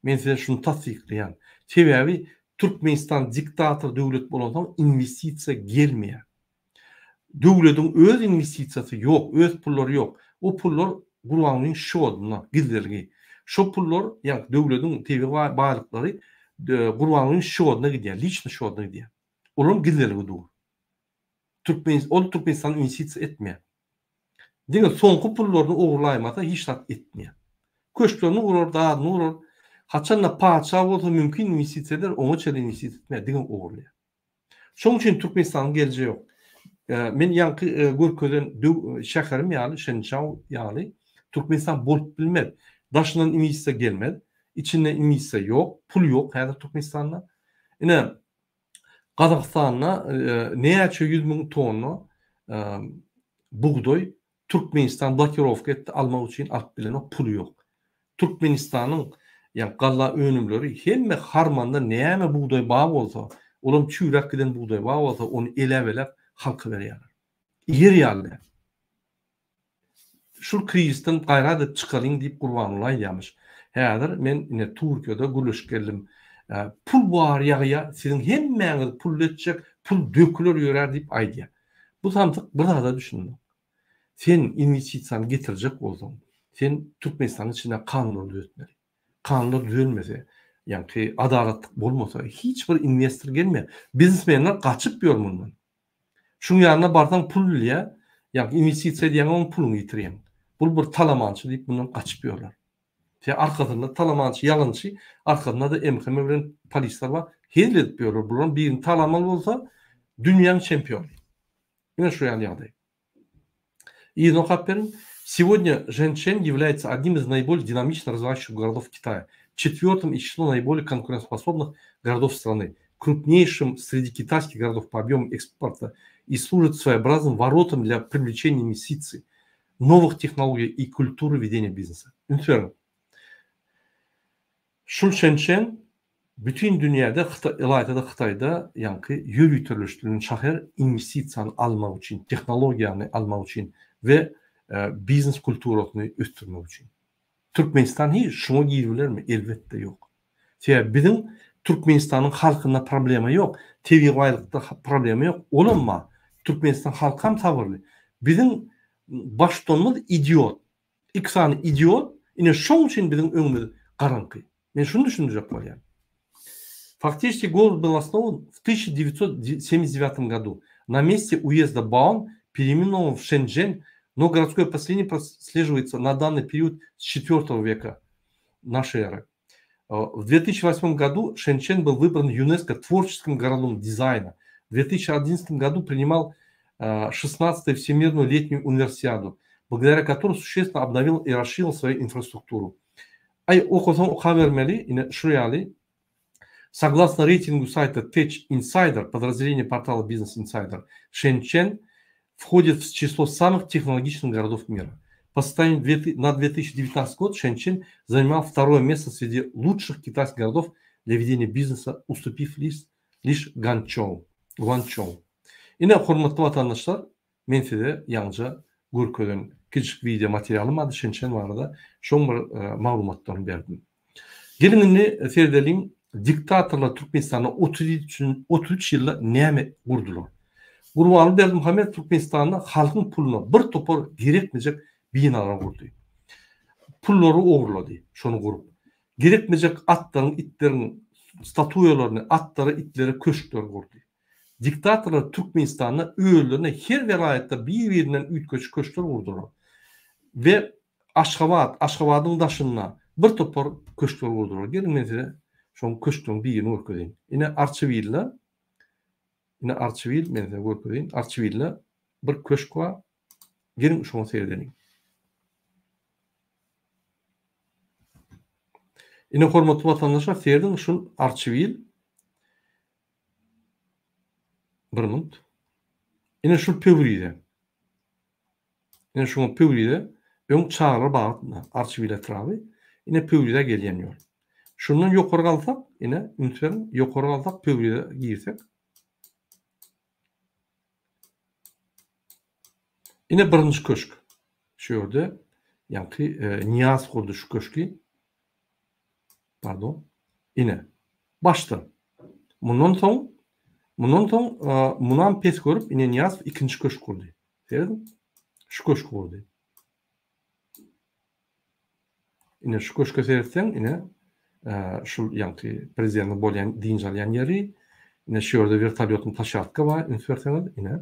Men size şuny tassyklaýan. Sebäbi Türkmenistan diktator döwlet bolansoň inwestisiýa gelmeýär. Döwlediň öz inwestisiýasy ýok, öz pullary ýok. O pullar Gurbangulyň şodunda, gizlilgi. Şo pullar, ýagny döwlediň tebigy baýlyklary Gurbangulyň şoduna gidýär, liçny şoduna gidýär. Olaryň gizliligi dur. Türkmen ol Türkmenistana inwestisiýa etmeýär. Diňe soňky pullaryny ogurlaýmasa hiç zat etmeýär. Köşklerini gurar, zadyny gurar. Haçanda patyşa bolsa mümkin inwestisiýa eder, oňa çenli inwestisiýa etmeýär, diňe ogurlaýar. Şonuň üçin Türkmenistanyň geljegi ýok. Men ýaňky görkezen şäherim ýaly, Şençžau ýaly Türkmenistan bolup bilmez. Daşyndan inwestisiýa gelmez. Içinde inwestisiýa ýok, pul ýok häzir Türkmenistanda. Ine, Gazagystanda näçe ýüz müň tonna bugdaý Türkmenistan blokirowka etdi, almak üçin alyp bilenok, puly ýok. Türkmenistanyň ýa galla önümleri hemme harmanda näme bugdaý bar bolsa, olam çüýräp giden bugdaý bar bolsa, ony eläp-eläp halka berýärler. Iýer ýaly däl. Şul krizisden gaýrat edip çykalyň diýip Gurbanguly aýdýarmyş. Häzir men ine Türkiýede gürleşip geldim. Pul bar ýagýa, siziň hemmäňizi pully etjek, pul döküler ýörär diýip aýdýar. Bu samsyk bir zada düşünenok. Sen inwestisiýany getirjek bolsaň, sen Türkmenistanyň içinde kanunlary düzetmeli. Kanunlar düzelmese, ýaňky adalatlyk bolmasa hiç bir inwestor gelmeýär. Biznesmenler gaçyp ýör mundan. Şuň ýanyna barsaň pul bilýä, ýagny inwestisiýa edýäň oň puluňy ýitirýäň. Bul bir talamançy diýip mundan gaçyp ýörler. Te arkasynda talamançy ýalançy, arkasynda-da MHM bilen polisler bar, hezil edip ýörler. Bularyň birini talamaly bolsa dünýäň çempiony. Ine şu ýaly ýagdaý. Yzyny okap beriň. Сегодня Женчэнь является одним из наиболее динамично развивающихся городов Китая, четвертым из числа наиболее конкурентоспособных городов страны, крупнейшим среди китайских городов по объему экспорта и служит своеобразным воротом для привлечения инвестиций, новых технологий и культуры ведения бизнеса. Üns beriň. Şul Şençžen bütin dünýäde, ylaýta-da Hytaýda ýaňky ýöriteleşdirilen şäher inwestisiýany almak üçin, tehnologiýany almak üçin we biznes kulturasyny ösdürmek üçin. Türkmenistan hiç şuňa giribilermi? Elbetde ýok. Sebäbi biziň Türkmenistanyň halkynda problema ýok, tebigy baýlykda problema ýok, olam bar. Türkmenistan halkam sabyrly. Biziň baştutanymyz idiot. Iki sany idiot, ine şoň üçin biziň öňümiz garaňky. Men şuny düşündirjek bolýan. Фактически город был основан в 1979 году на месте уезда Баон, переименован в Шэньчжэнь, но городское поселение прослеживается на данный период с IV века нашей эры. В 2008 году Шэньчжэнь был выбран ЮНЕСКО творческим городом дизайна. В 2011 году принимал 16-ю Всемирную летнюю универсиаду, благодаря которой существенно обновил и расширил свою инфраструктуру. Aý, okasaň okabermeli, ine şu ýaly. Согласно рейтингу сайта Tech Insider, подразделение портала Business Insider, Шэньчжэнь входит в число самых технологичных городов мира. По состоянию на 2019 год Шэньчжэнь занимал второе место среди лучших китайских городов для ведения бизнеса, уступив лишь, лишь Ганчжоу. Гуанчжоу. Ine hormatly watandaşlar, men size ýaňja görkezen kiçijik wideo materialym bardy Şençžen barada, şoň bir maglumatlaryny berdim. Geliň indi seredeliň diktatorlar Türkmenistanda 33 33 ýylda näme gurdular. Gurbanguly Berdimuhamedow Türkmenistanda halkyň puluna bir topar gerekmejek binalar gurdy. Pullary ogurlady şony gurup. Gerekmejek atlaryň, itleriň statuýalaryny, atlara, itlere köşkler gurdy. Diktatorlar Türkmenistanda özlerine her welaýatda bir-birinden üýtgeşik köşkler gurdular. We Aşgabat, Aşgabadyň daşynda bir topar köşkler gurdular. Geliň men size şoň köşkleriň birini görkezeýin. Ine Arçabilde, ine Arçabil, men size görkezeýin. Arçabilde bir köşk bar. Geliň şoňa seredeliň. Ine hormatly watandaşlar, serediň şul Arçabil. Bir minut. Ine şul Pöwrize. Ine şuňa Pöwrize öň çagalar bagy Arçabil etraby. Ine Pöwrizä gelýän ýol. Şundan ýokary galsak, ine üns beriň, ýokary galsak Pöwrize girsek. Ine birinji köşk. Şu ýerde ýaňky e, Niýaz gurdy şu köşki. Pardon. Ine. Başda. Mundan soň mundan soň e, munam pes görüp ine Niýaz ikinji köşk gurdy. Serediň. Şu köşki gurdy. Ine şu köşke seretseň, ine e, şu ýaňky prezidentiň bolýan dynç alýan ýeri. Ine şu ýerde wertolýotyň ploşadka bar, üns berseňiz, ine.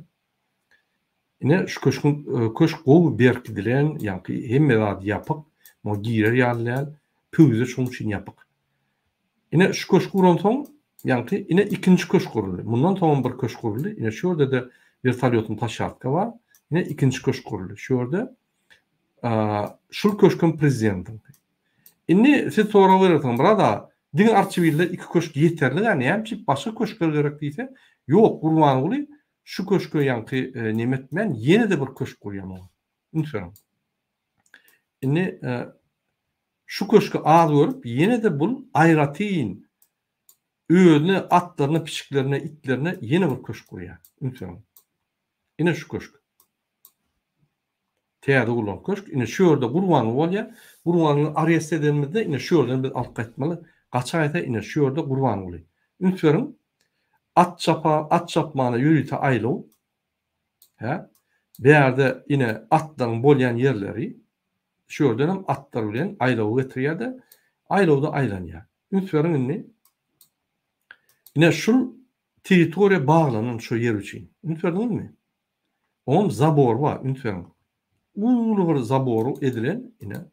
Ine şu köşküň e, köşk gowy berkidilen, ýaňky hemme zat ýapyk. Muňa girer ýaly däl. Pöwüze şoň üçin ýapyk. Ine şu köşk guransoň, ýaňky ine ikinji köşk guruldy. Mundan soňam bir köşk guruldy. Ine şu ýerde-de Wertolýotyň ploşadka bar. Ine ikinji köşk guruldy. Şu ýerde şul köşk hem prezidentiňki. Indi siz sorag berersiňiz, Brada, diňe Arçabilde iki köşk ýeterlik-ä, näme üçin başga köşkler gerek diýse, ýok, Gurbanguly şu köşke ýaňky neme etmän, ýene-de bir köşk gurýar muňa. Üns beriň. Indi şu köşki az görüp, ýene-de bul aýratyn özüne, atlaryna, pişiklerine, itlerine ýene bir köşk gurýar. Üns beriň. Ine şu köşk. Täze gurlan köşk. Ine şu ýerde Gurbanguly bolýar. Gurbangulyny arest edenimizde ine şu ýerden biz alyp gaýtmaly. Gaçaýsa ine şu ýerde Gurbanguly. Üns beriň. At çapa, at çapmana ýörite aýlaw. Hä? Bärde ine atlaryň bolýan ýerleri. Şu ýerden hem atlar bilen aýlawy getirýär-de, aýlawda aýlanýar. Üns beriň indi. Ine şul territoriýa baglanan şu ýer üçin. Üns berdiňizmi? Oňam zabory bar, üns beriň. Uly bir zabory edilen, ine,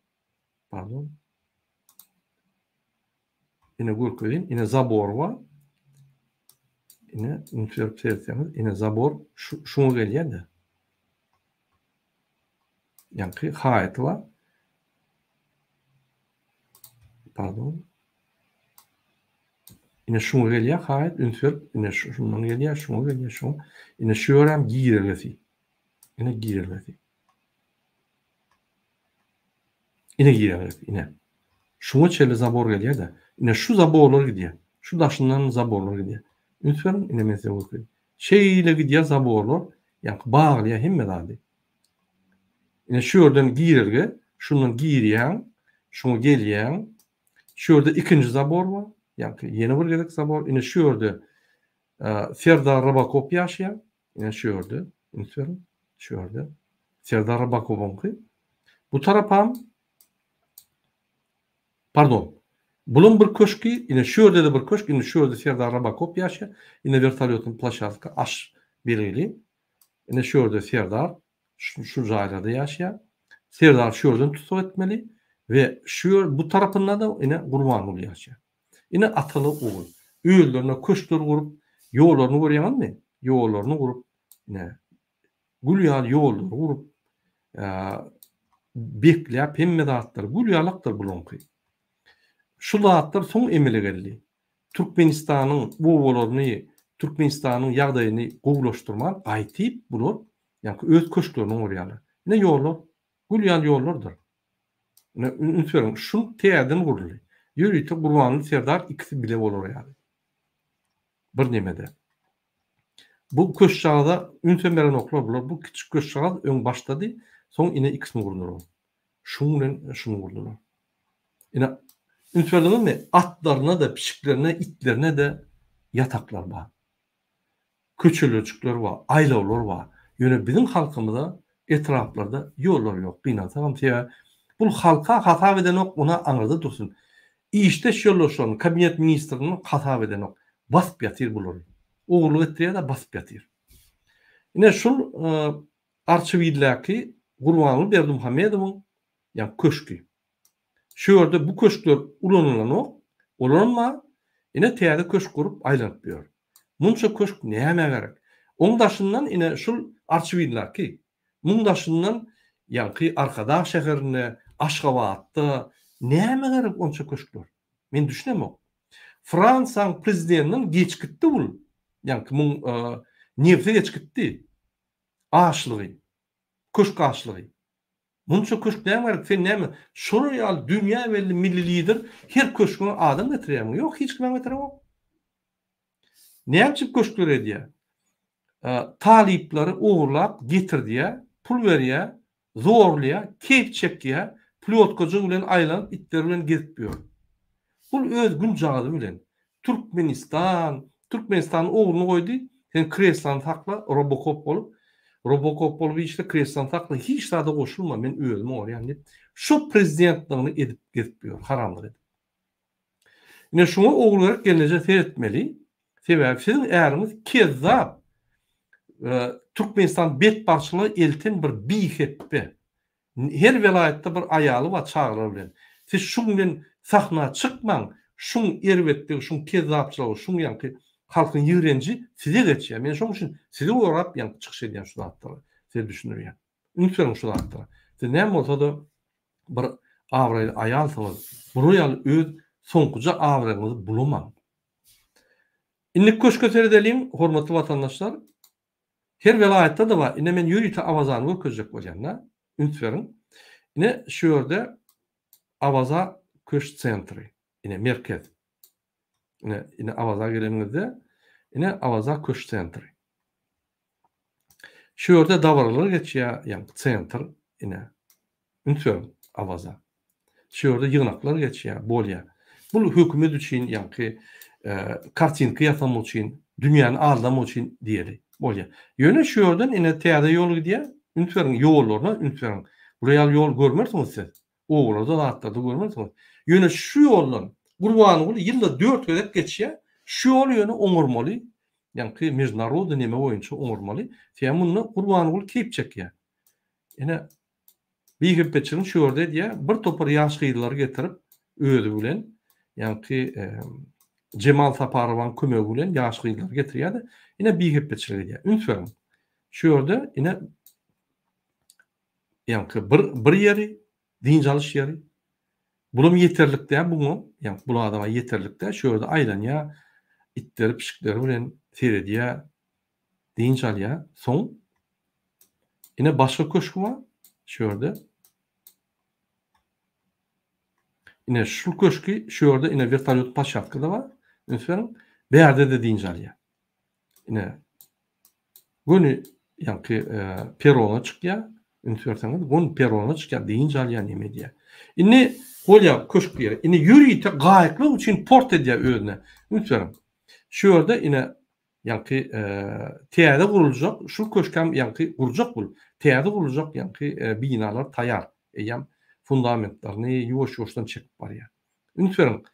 pardon. Ine görkezeyim, ine zabor bar. Ine, üns berip seretseňiz, ine zabor şu, şuňa gelýär-de. Ýaňky haýaty bar. Pardon. Ine şuňa gelýär haýat, üns berip, ine şundan gelýär, şuňa gelýär, şuňa. Ine şu ýerem girelgesi. Ine girelgesi. Ine girelgesi, ine. Şuňa çenli zabor gelýär-de. Ine şu zaborlar gidýär. Şu daşyndan zaborlar gidýär. Üns beriň, ine men size görkezeyim. Şeýle gidýär zaborlar, ýa-ni baglaýar hemme zady. Ine şu ýerden girelge, şundan girýäň, şuňa gelýäň. Şu ýerde ikinji zabor bar. Ýa-ni ýene bir gezek zabor. Ine şu ýerde Serdar Robokop ýaşaýar. Ine şu ýerde, üns beriň. Şu ýerde Serdar Robokowyňky. Bu tarapam Pardon. Bulam bir köşki, ine şu ýerde-de bir köşk, indi şu ýerde Serdar Robokop ýaşaýar. Ine wertolýotyň ploşadka aş belgili. Ine şu ýerde Serdar şu, şu jaýlarda ýaşaýar. Serdar şu ýerden tussag etmeli we şu ýer bu tarapynda-da ine Gurbanguly ýaşaýar. Ine ataly ogul. Özlerine köşkler gurup, ýollaryny görýäňizmi? Ýollaryny gurup, ine gül ýaly ýollary gurup, bekläp hemme zatlary gül ýalakdyr bulaňky. Şu zatlar soň emele geldi. Türkmenistanyň obalaryny, Türkmenistanyň ýagdaýyny gowulaşdyrman gaýtyp bular ýaňky öz köşklerini gurýarlar. Ine ýollar, gül ýaly ýollardyr. Ine üns beriň, şu täzeden guruldy. Ýörite Gurbanguly Serdar ikisi bile bolar ýaly. Bir nemede. Bu köşjagaza ünsem berenoklar bular. Bu kiçik köşjagaz öň başdady, soň ine ikisini gurdular. Şuň bilen şuny gurdular. Ine, üns berdiňizmi, atlaryna-da, pişiklerine, itlerine-de ýataklar bar. Köçelerjikler bar, aýlawlar bar. Ýöne biziň halkymyza etraplarda ýollar ýok, gynansagam, sebäbi bul halka hasap edenok, ona aňyrda dursun. Işdeş ýoldaşlaryny, kabinet ministrini hasap edenok. Basyp ýatyr bulary. Ogurlyk etdirýär-de, basyp ýatyr. Ine, şul Arçabilläki Gurbanguly Berdimuhamedowyň ýa köşki. Şu ýerde bu köşkler ulanylanok, olaram bar, ine täze köşk gurup aýlanyp ýör. Munça köşk nämä gerek? Oň daşyndan ine şul Arçabilläki, muň daşyndan ýaňky Arkadag şäherinde, Aşgabatda nämä gerek onça köşkler? Men düşünemok. Fransiýaň prezidentinden geç gitdi bul, ýaňky muň nebsi geç gitdi. Açlygy. Köşk açlygy. Munça köşk näme gerek? Sen näme şolar ýaly dünýä belli milli lider her köşgüňe adam getirýärmiň? Ýok, hiç kimem getirenok. Näme üçin köşkler edýär? Talyplary ogurlap getirdýär, pul berýär, zorlaýar, keýp çekýär, plýotkajygy bilen aýlanyp itler bilen gezip ýör. Bul öz günjagazy bilen Türkmenistan, Türkmenistanyň ogluny goýdy, sen kreslany sakla, robokop bolup, robokop bolup işle, kreslany sakla, hiç zada goşulma, men özüm oňarýan diýip, şo prezidentligini edip gezip ýör, haramlyk edip. Ine şuňa Ogulgerek gelneje seretmeli, sebäbi siziň äriňiz kezzap, Türkmenistany betbagtçylyga elten bir bihepbe. Her welaýatda bir aýaly bar çagalary bilen. Siz şuň bilen sahna çykmaň, şuň erbetligi, şuň kezzapçylygy, şuň ýaňky. Halkyň ýigrenji size geçýär. Men şoň üçin sizi gorap ýaňky çykyş edýän şu zatlary size düşündirýän. Üns beriň şu zatlara. Siz näme bolsa-da bir abraýly aýalsyňyz. Bular ýaly öz soňkuja abraýyňyzy bulamaň. Indi köşge seredeliň, hormatly watandaşlar. Her welaýatda-da bar. Ine men ýörite Awazany görkezjek bolýan-da. Üns beriň. Ine şu ýerde Awaza köş sentri. Ine merkez. Ine, ine Awaza geleniňizde, ine Awaza köş sentri. Şu ýerde dabaralar geçýär, ýagny sentr, ine. Üns beriň, Awaza. Şu ýerde ýygnaklar geçýär, bolýar. Bul hökümet üçin, ýagny kartinka ýasamak üçin, dünýäni aldamak üçin diýeli, bolýar. Ýöne şu ýerden ine täze ýol gidýär. Üns beriň, ýollaryna üns beriň. Bular ýaly ýol görmersiňiz siz. Obalarda zatlarda görmersiňiz. Ýöne şu ýoldan Gurbanguly ýylda dört gezek geçýär. Şu ýoly ýöne oňarmaly. Ýaňky mejnarodny neme boýunça oňarmaly. Sebäbi munda Gurbanguly keýp çekýär. Ine bihepbeçiligiň şu ýerde edýär. Bir topar ýaş gyzlary getirip özi bilen ýaňky Jemal Saparowaň kömegi bilen ýaş gyzlary getirýär-de, ine bihepbeçilik edýär. Üns beriň. Şu ýerde ine Ýaňky bir bir ýeri, dynç alyş ýeri. Bulam ýeterlik däl buňa, ýaňky bul adama ýeterlik däl. Şu ýerde aýlanýar, itleri, pişikleri bilen seredýär, dynç alýar. Soň ine başga köşgi bar şu ýerde. Ine şul köşgi şu ýerde ine wertolýot ploşadka-da bar. Üns beriň. Bärde-de dynç alýar. Ine Göni ýaňky perona çykýar. Üns berseňiz, göni perona çykýar, dynç alýar, neme edýär. Indi bolýar köşk ýeri. Indi ýörite gaýyklar üçin port edýär özüne. Üns beriň. Şu ýerde ine ýaňky täze guruljak, şu köşkäm ýaňky gurjak bul. Täze guruljak ýaňky binalar taýar. Eýýäm fundamentlerini ýuwaş-ýuwaşdan çekip barýar. Üns beriň,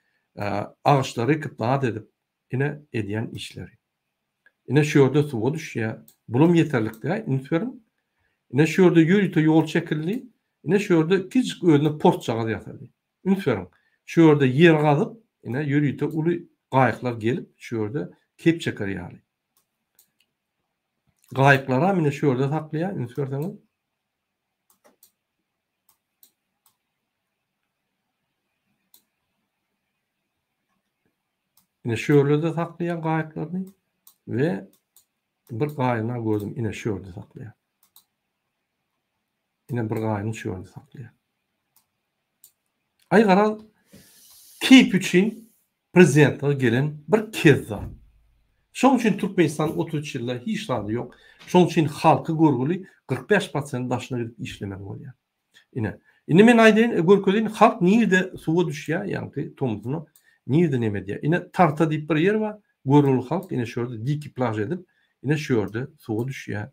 agaçlary ekip, zat edip, ine edýän işleri. Ine şu ýerde suwa düşýär. Bulam ýeterlik däl, üns beriň. Ine şu ýerde ýörite ýol çekildi. Ine şu ýerde kiçijik özüne portjagaz ýasady. Üns beriň. Şu ýerde ýer gazyp, ine ýörite uly gaýyklar gelip, şu ýerde kep çeker ýaly. Gaýyklaram ine şu ýerde saklaýar, üns berseňiz. Ine şu ýerlerde saklaýar gaýyklaryny we bir gaýyna gördüm ine şu ýerde saklaýar. Ine bir gaýyny şu ýerde saklaýar. Aý garaz keýp üçin prezidentlige gelen bir kezzap. Şoň üçin Türkmenistan 33 ýylda hiç zady ýok. Şoň üçin halky görgüli 45 prosent daşyna gidip işlemeli bolýar. Ine. Indi men aýdaýyn, e, görkezeýin, halk nirde suwa düşýär, ýaňky tomsuna, nirde neme edýär. Ine, Tarta diýip bir ýer bar, görgüli halk ine şu ýerde diki plaž edip, ine şu ýerde suwa düşýär,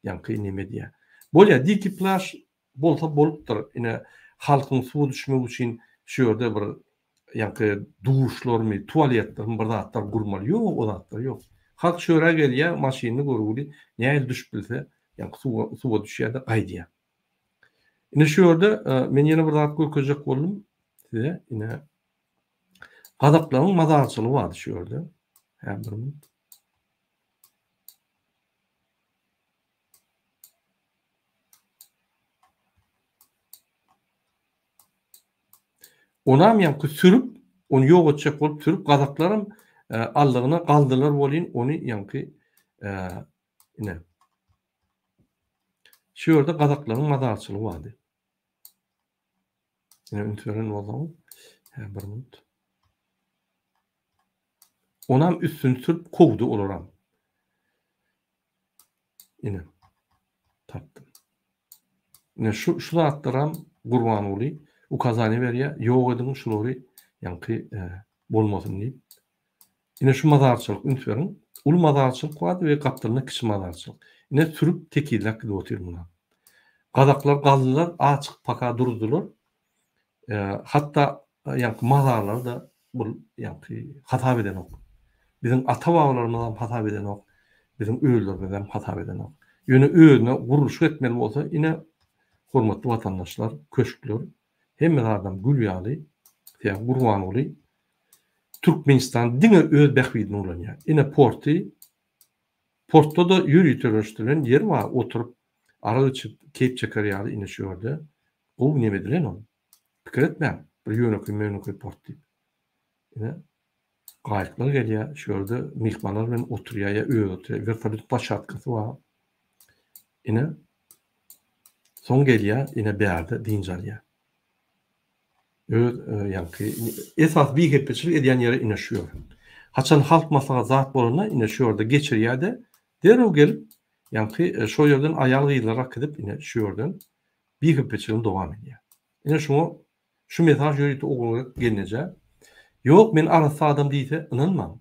ýaňky neme edýär. Bolýar, diki plaž bolsa bolupdyr, ine, halkyň suwa düşmegi üçin şu ýerde bir ýaňky duşlarmy, tualetlermi bir zatlar gurmaly. Ýok, o zatlar ýok. Halk şu ýere gelýär, maşynyny görgüli, nähili düşüp bilse, ýaňky suwa suwa düşýär-de gaýdýar. Ine şu ýerde e, men ýene bir zat görkezjek boldum size. Ine Gazaklaryň mazarçylygy bardy şu ýerde. Hä bir minut. Onam ýaňky sürüp, ony ýok etjek bolup sürüp gazaklaram e, aldygyna galdylar bolyn, ony ýaňky e, ine Şu ýerde gazaklaryň mazarçylygy bardy. Ine üns beren bolsaňyz, hä bir minut. Onam üstüni sürüp kowdy olaram. Ine. Tapdym. Ine şu şu zatlaram Gurbanguly ukazaniýa berýär, ýok ediň şulary, ýaňky e, bolmasyn diýip. Ine şu mazarçylyk üns beriň. Uly mazarçylyk bardy we gapdalynda kiçi mazarçylyk. Ine sürüp tekizläp gidip otyr muny. Gazaklar galdylar, açyk paka durdular. E, hatda ýaňky mazarlary da bul ýaňky hasap edenok. Biziň ata-babalarymyzam hasap edenok. Biziň özlerimizem hasap edenok. Ýöne özüne gurluşyk etmeli bolsa, ine hormatly watandaşlar, köşkler, hemme zadam gül ýaly. Sebäbi Gurbanguly. Türkmenistan diňe öz bähbidine ulanýar. Ine porty, portda-da ýöriteleşdirilen ýer bar, oturyp arak içip, keýp çeker ýaly ine şu ýerde gowy neme edilen ol. Pikir etmäň, bir ýönekeý-mönekeý port diýip. Ine gaýyklar gelýär, şu ýerde myhmanlar bilen oturýar ýa özi oturýar, wertolýot ploşadkasy bar. Ine soň gelýär, ine bärde dynç alýar. Öz ýaňky esasy bihepbeçilik edýän ýeri ine şu ýer. Haçan halk maslahat zat bolanda ine şu ýerde geçirýär-de, derrew gelip ýaňky şo ýerden aýal-gyzlary äkidip ine şu ýerden bihepbeçiligini dowam edýär. Ine şuňa şu mesaj ýörite Ogulgerek gelnejä. Ýok men arassa adam diýse ynanmaň.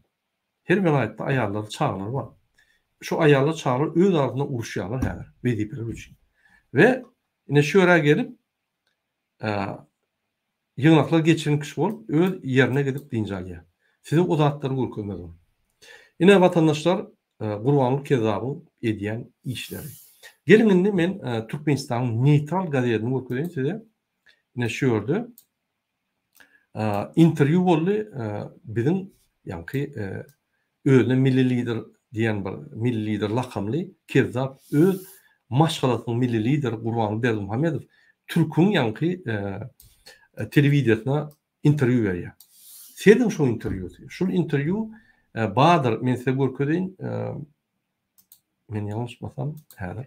Her welaýatda aýallar çagalar bar. Şu aýallar çagalar öz arasynda uruşýarlar häzir wezipeler üçin. We ine şu ýere gelip Ýygnaklar geçiren kişi bolup, öz ýerine gidip dynç alýar. Size o zatlary görkezmez ol. Ine, watandaşlar, Gurbanguly Kezzabyň edýän işleri. Geliň indi men Türkmenistanyň neýtral gazetini görkezeýin size. Ine şu ýerde interwýu boldy biziň ýaňky Özüne Milli Lider diýen bir Milli Lider lakamly kezzap öz maşgalasynyň Milli Lideri Gurbanguly Berdimuhamedow türküň ýaňky telewideniýesine interwýu berýär. Serediň şo interwýusy. Şul interwýu bardyr men size görkezeýin. Men ýalňyşmasam häzir.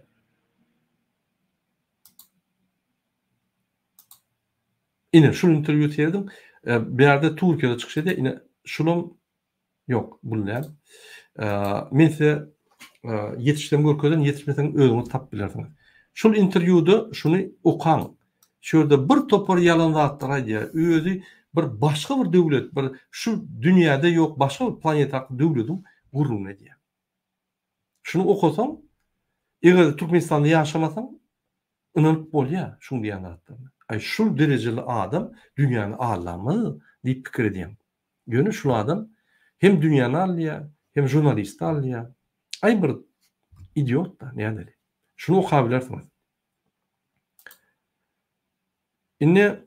Ine şul interwýu serediň. Bärde Türkiýede çykyş edýär. Ine şulam Ýok, bul däl. Men size ýetişsem görkezerin, ýetişmeseň özüňiz tapyp bilersiňiz. Şol interwýuda şuny okaň. Şu ýerde bir topar ýalan zatlar aýdýar. Özi bir başga bir döwlet, bir şu dünýäde ýok başga bir planetaky döwlediň gürrüňini edýär. Şuny okasaň, eger Türkmenistanda ýaşamasaň, ynanyp bolýar şuň diýýän zatlaryna. Aý şul derejeli adam dünýäni aldamaz diýip pikir edýäň. Ýöne şul adam hem dünýäni aldaýar, hem žurnalisti aldaýar. Aý bir idiot-da, nädeli. Şuny okabilersiňiz. Indi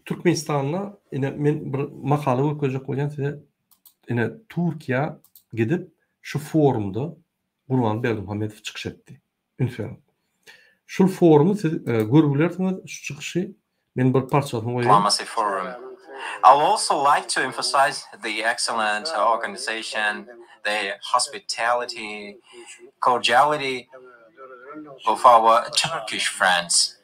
Türkmenistanda ine men bir makala görkezjek bolýan size. Ine Türkiýä gidip şu forumda Gurban Berdimuhamedow çykyş etdi. Üns beriň. Şul forumy siz görüp bilersiňiz şu çykyşy. Men bir parçasyny goýaýyn. Diplomacy Forum. I would also like to emphasize the excellent organization, the hospitality, cordiality of our Turkish friends.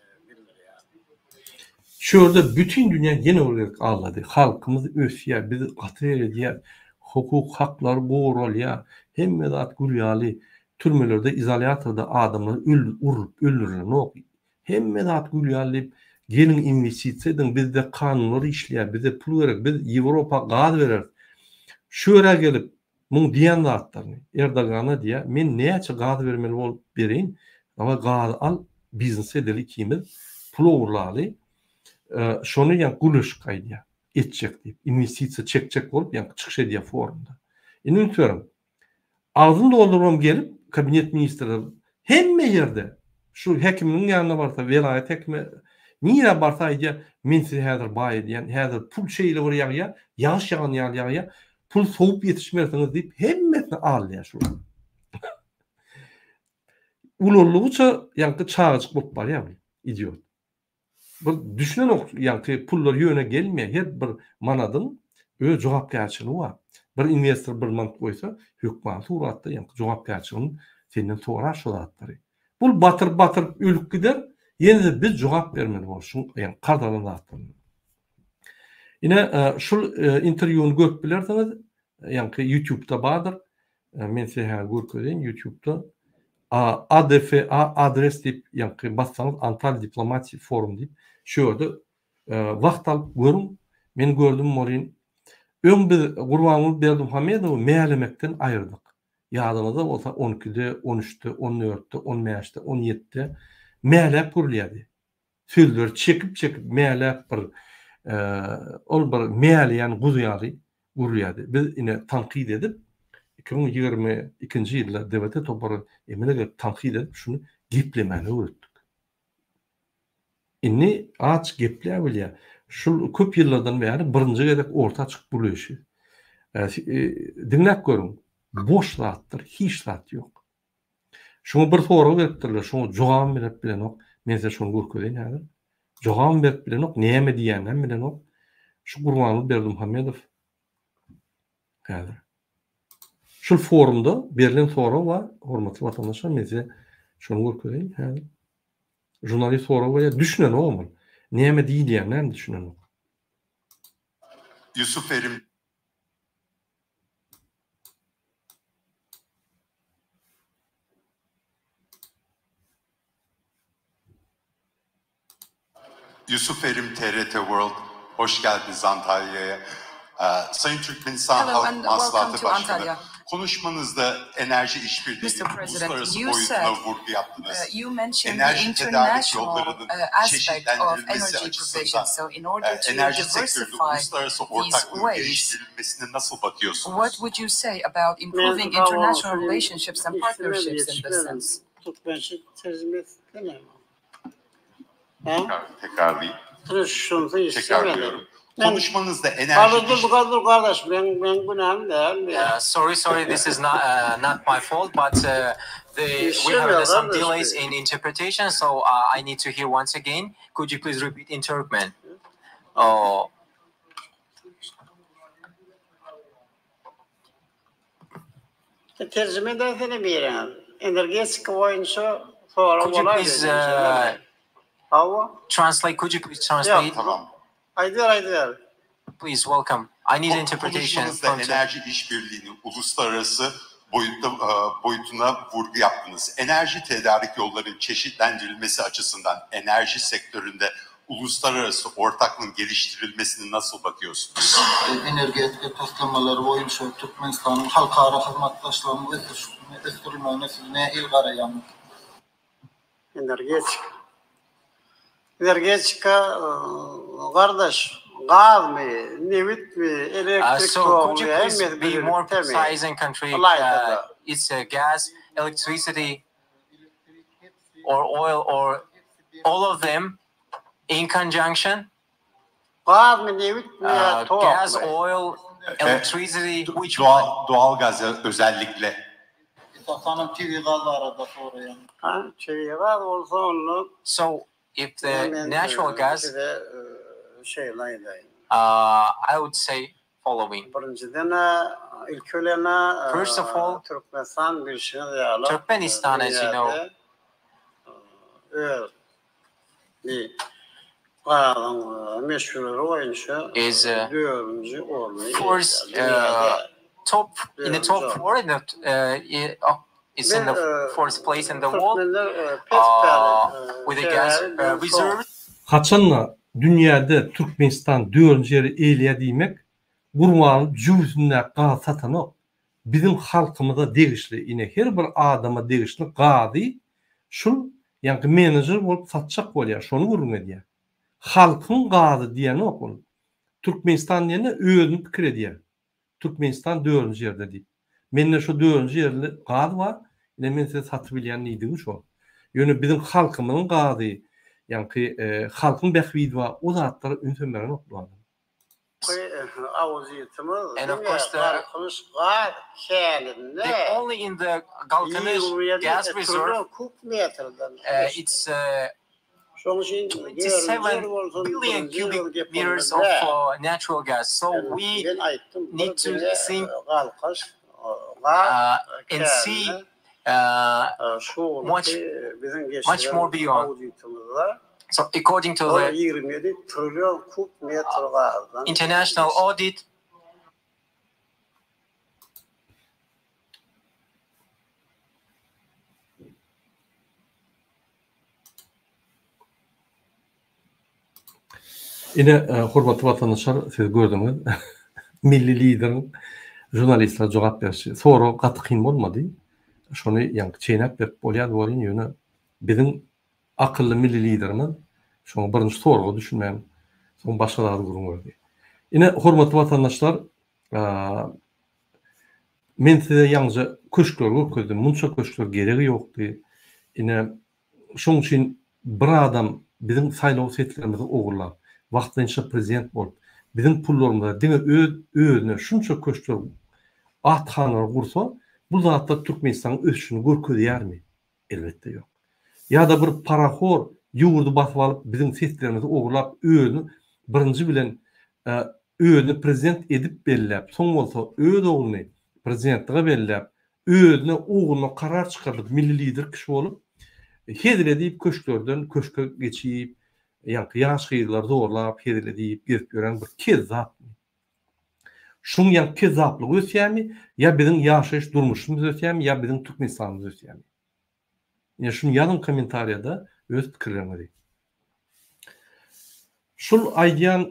Şu ýerde bütin dünýä ýene bir gezek aldady. Halkymyz ösýär, biz gaty seredýäs, hukuk haklary goralýar, hemme zat gül ýaly. Türmelerde, izolýatorda adamlar öl urlup öldürilenok. Hemme zat gül ýaly diýip, geliň inwestisiýa ediň, bizde kanunlar işleýär, bize pul gerek, biz Ýewropa gaz bereris. Şu ýere gelip, muň diýen zatlaryny Erdogana diýýär, men näçe gaz bermeli bolup bereýin, daway gazy al, biznes edeli ikimiz, pul ogurlaly. Şony ýa gürleşik aýdýar, etjek diýip, inwestisiýa çekjek bolup ýa çykyş edýär forumda. Indi üns beriň, Agzyny doldurybam gelip, kabinet ministrler hemme ýerde, şu häkimligiň ýanyna barsa, welaýat häkimi, nirä barsa aýdýar, men sizi häzir baý edýän, häzir pul şeýle bir ýagýar, ýagyş ýagan ýaly ýagýar, pul sowup ýetişmersiňiz diýip, hemmesini aldaýar şular. Ulaldygyça ýaňky çagajyk bolup barýar bu idiot. Bir düşünenok ýaňky pullar ýöne gelmeýär her bir manadyň öz jogapkärçiligi bar. Bir inwestor bir manat goýsa hökmany suratda ýaňky jogapkärçiligini senden sorar şo zatlary. Bul batyryp batyryp ölüp gider ýene-de biz jogap bermeli bolar şuň ýaňky karz alan zatlaryna. Ine şul interwýuny görüp bilersiňiz ýaňky ýutubda bardyr. Men size häzir görkezeýin ýutubda ADFA adres diýip ýaňky bassaňyz Antalya Diplomatic Forum diýip şu ýerde wagt alyp görüň. Men gördüm welin öň biz Gurbanguly Berdimuhamedowy mälemekden aýyrdyk. Ýadyňyzda bolsa on ikide, on üçde, on dörtde, on bäşde, on ýedide mäläp gürlýärdi. Sözleri çekip-çekip mäläp bir ol bir mäleýän guzy ýaly gürlýärdi. Biz ine tankyt edip 2022-nji ýylda DWT topary emele gelip tankyt edip şuny geplemäni öwretdik. Indi aç gepläp bilýär. Şul köp ýyllardan bäri birinji gezek orta çykyp gürleýşi. Diňläp görüň, boş zatdyr, hiç zat ýok. Şuňa bir sorag beripdirler, şoňa jogabam berip bilenok. Men size şony görkezeýin häzir. Jogabam berip bilenok, näme diýýäninem bilenok. Şu Gurbanguly Berdimuhamedow häzir. Şul forumda berlen sorag bar, hormatly watandaşlar, men size şony görkezeýin häzir. Žurnalist sorag berýär, düşünenogam ol. Näme diýilýänine hem düşünenok. Yusuf Erim Yusuf Erim TRT World, hoş geldiniz Antalya'ya. Ee, Sayın Türkmenistan Hello Halk and welcome Maslahatı to Başkanı, Antalya. konuşmanızda enerji işbirliği Mr. President, uluslararası you boyutuna said vurgu yaptınız. uh, you mentioned the Enerji tedarik international yollarının uh, aspect of çeşitlendirilmesi energy provision. açısından So in e, order to enerji sektöründe diversify uluslararası these ortaklığın ways, geliştirilmesine nasıl bakıyorsunuz? what would you say about Men improving sag boluň, international şuny relationships and işlemem, partnerships in this ýetişmem. sense? Türkmençe terjime etsene. Ha? Tekrar, tekrarlayayım. Şunsy işlemedim. Tekrarlıyorum. Men Konuşmanızda enerji Gardaş iş dur dur gardaş men men günäm däl. Uh, sorry, sorry, this is not uh, not my fault, but uh, the we have Işlemiyor uh, some kardeş delays bu. in interpretation, so uh, I need to hear once again. Could you please repeat in Turkmen? Oh, Terjime edersene birini. Energetika boýunça sorag could you bolar please diýdim, uh, şeýlemi? Hawa. translate? Could you please Ýok. translate? Tamam. Aýdyber, aýdyber. Please welcome. I need interpretation Konuşmanızda from Turkey. enerji işbirliğinin uluslararası boyutta, e, boyutuna vurgu yaptınız. Enerji tedarik yollarının çeşitlendirilmesi açısından enerji sektöründe uluslararası ortaklığın geliştirilmesini nasıl bakıyorsunuz? Energetika taslamalary boýunça Türkmenistanyň halkara hyzmatdaşlygynyň ösdürilmegine siz nähili garaýaňyz? Energetika. Energetika gardaş, gazmy, nebitmi, Uh, elektrik so could togmy you please hemmesi be more birlikdemi? precise and concrete? Uh, Ylaýta-da. it's uh, gas, electricity, or oil, or all of them in conjunction? Gazmy, nebitmi ýa Uh, gas, tokmy? oil, electricity, which one? Doğal, doğal gaz özellikle. Esasanam tebigy gaz barada soraýan. Ha, tebigy gaz bolsa onda So if the men natural gas, size şeýle aýdaýyn. uh, I would say following. Birinjiden-ä, ilki bilen-ä, First of all, Türkmenistan bilşiňiz ýaly, Turkmenistan, as you know, dünýäde öz bir gazyň meşhurlygy boýunça is uh, dördünji orny fourth eýeleýär dünýäde. uh, top in the Dördünji top orun. four in the uh, oh, it's in Biz the fourth place in the world türkmenler pes päli, uh, with the gas sebäbi uh, biz soň reserves. Haçanda dünýäde Türkmenistan dördünji ýeri eýeleýär diýmek, Gurbanguly jübüsindäki gazy satanok. Biziň halkymyza degişli, ine her bir adama degişli gazy şul ýaňky menejer bolup satjak bolýar, şony gürrüň edýär. Halkyň gazy diýenok ol. Türkmenistan diýende özüni pikir edýär. Türkmenistan dördünji ýerde diýip. Mende şo dördünji ýerli gaz bar, ine men size satyp bilýän diýdigi şo. Ýöne biziň halkymyzyň gazy, ýaňky halkyň bähbidi bar, o zatlara ünsem berenok bu adam. Auditimiz And of diňe course the Galkynyş gaz käninde the only in the Galkynyş 27 gas reserve trillion kub metrden uh, geçdi. it's uh, Şonuň üçin dördünji 27 ýyl bolsun, billion birinji ýyl cubic depomda meters of däl. uh, natural gas. So we Men aýtdym, bir need to diňe think Galkynyş gaz uh, and see käninde uh, şu much günki biziň much geçiren more beyond. auditimizde So according to ol the 27 trillion kub metr gazdan international geçdi. audit, Ine, hormatly watandaşlar, siz gördüňiz, milli lideriň žurnalistlere jogap berşi. Sorag gaty kyn bolmady. Şony ýaňky çeýnäp berip bolýardy welin, ýöne biziň akylly milli liderimiz şoňa birinji soraga düşünmän, soň başga zady gürrüň berdi. Ine, hormatly watandaşlar, men size ýaňyja köşkleri görkezdim. Munça köşkler geregi ýokdy. Ine, şoň üçin bir adam biziň saýlaw seslerimizi ogurlap, wagtlaýynça prezident bolup, biziň pullarymyza diňe öz özüne şunça köşkler, athanalar gursa, bu zatlar Türkmenistanyň ösüşini görkezýärmi? Elbetde ýok. Ýa-da bir parahor ýurdy basyp alyp biziň seslerimizi ogurlap özüni birinji bilen özüni prezident edip belläp soň bolsa öz ogluny prezidentlige belläp özüne ugruna karar çykardyp milli lider kişi bolup hezil edip köşklerden köşke geçip ýaňky ýaş gyzlary zorlap hezil edip gezip ýören bir kezzapmy? Şuň ýaňky kezzaplygy ösýärmi ýa biziň ýaşaýyş durmuşymyz ösýärmi ýa biziň Türkmenistanymyz ösýärmi? Ine şuny ýazyň kommentariýada öz pikirleriňizi. Şul aýdýan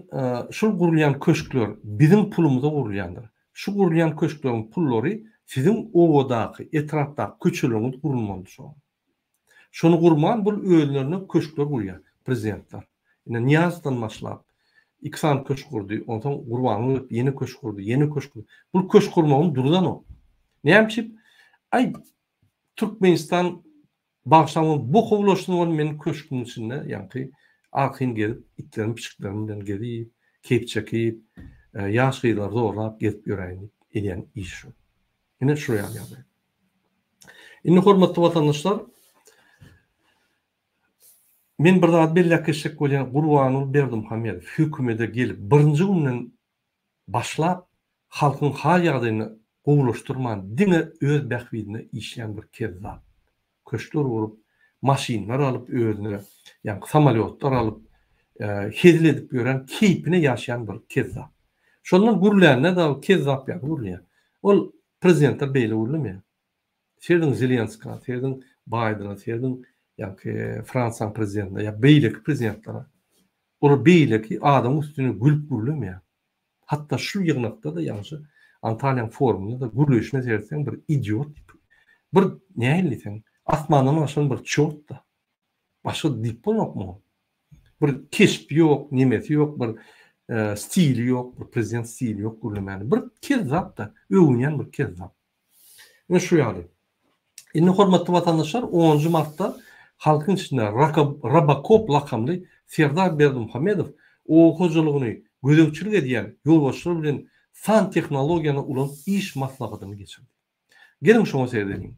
şul gurulýan köşkler biziň pulumyza gurulýandyr. Şu gurulýan köşkleriň pullary siziň obadaky, etrapdaky köçeleriňiz gurulmalydy şoňa. Şony gurman bul özlerine köşkler gurýar prezidentler. Ine Nyýazowdan başlap iki sany köşk gurdy, onsoň Gurbanguly gelip ýene köşk gurdy, ýene köşk gurdy. Bul köşk gurmagyny durzanok. Näme üçin? Aý Türkmenistan Bagşam ol boka bulaşsyn ol meniň köşgümiň içinde ýaňky arkaýyn gezip itlerim pişiklerim bilen gezip keýp çekip ýaş gyzlary zorlap gezip ýöräýin diýip edýän işi şol. Ine şul ýaly ýagdaý. Indi hormatly watandaşlar men bir zady belläp geçjek bolýan Gurbanguly Berdimuhamedow hökümede gelip birinji günden başlap halkyň hal ýagdaýyny gowulaşdyrman diňe öz bähbidine işleýän bir kezzap. Köşkler gurup, maşynlar alyp özüne, ýaňky samolýotlar alyp, hezil edip ýören keýpine ýaşaýan bir kezzap. Şondan gürlände dagy kezzap ýaly gürleýär. Ol prezidentler beýle gürlemeýär. Serediň Zelenska, serediň Baýdena, serediň ýaňky Fransiýanyň prezidentine ýa beýleki prezidentlere. Olar beýleki adamyň üstüne gülüp gürlemeýär. Hatda şu ýygnakda-da ýaňşy Antalýanyň forumynda-da gürleýşine seretseň bir idiot diýip, bir nähili diýseň, asmandan gaçan bir çort-da. Başga diýip bolmok muňa. Bir keşbi ýok, nemesi ýok, bir stili ýok, bir prezident stili ýok gürlemäne. Bir kezzap-da, öwünýän bir kezzap. Ine şu ýaly. Indi hormatly watandaşlar, onunjy martda halkyň içinde Robokop lakamly Serdar Berdimuhamedow oba hojalygyny gözegçilik edýän ýolbaşçylar bilen san tehnologiýany ulanyp iş maslahatyny geçirdi. Geliň şoňa seredeliň.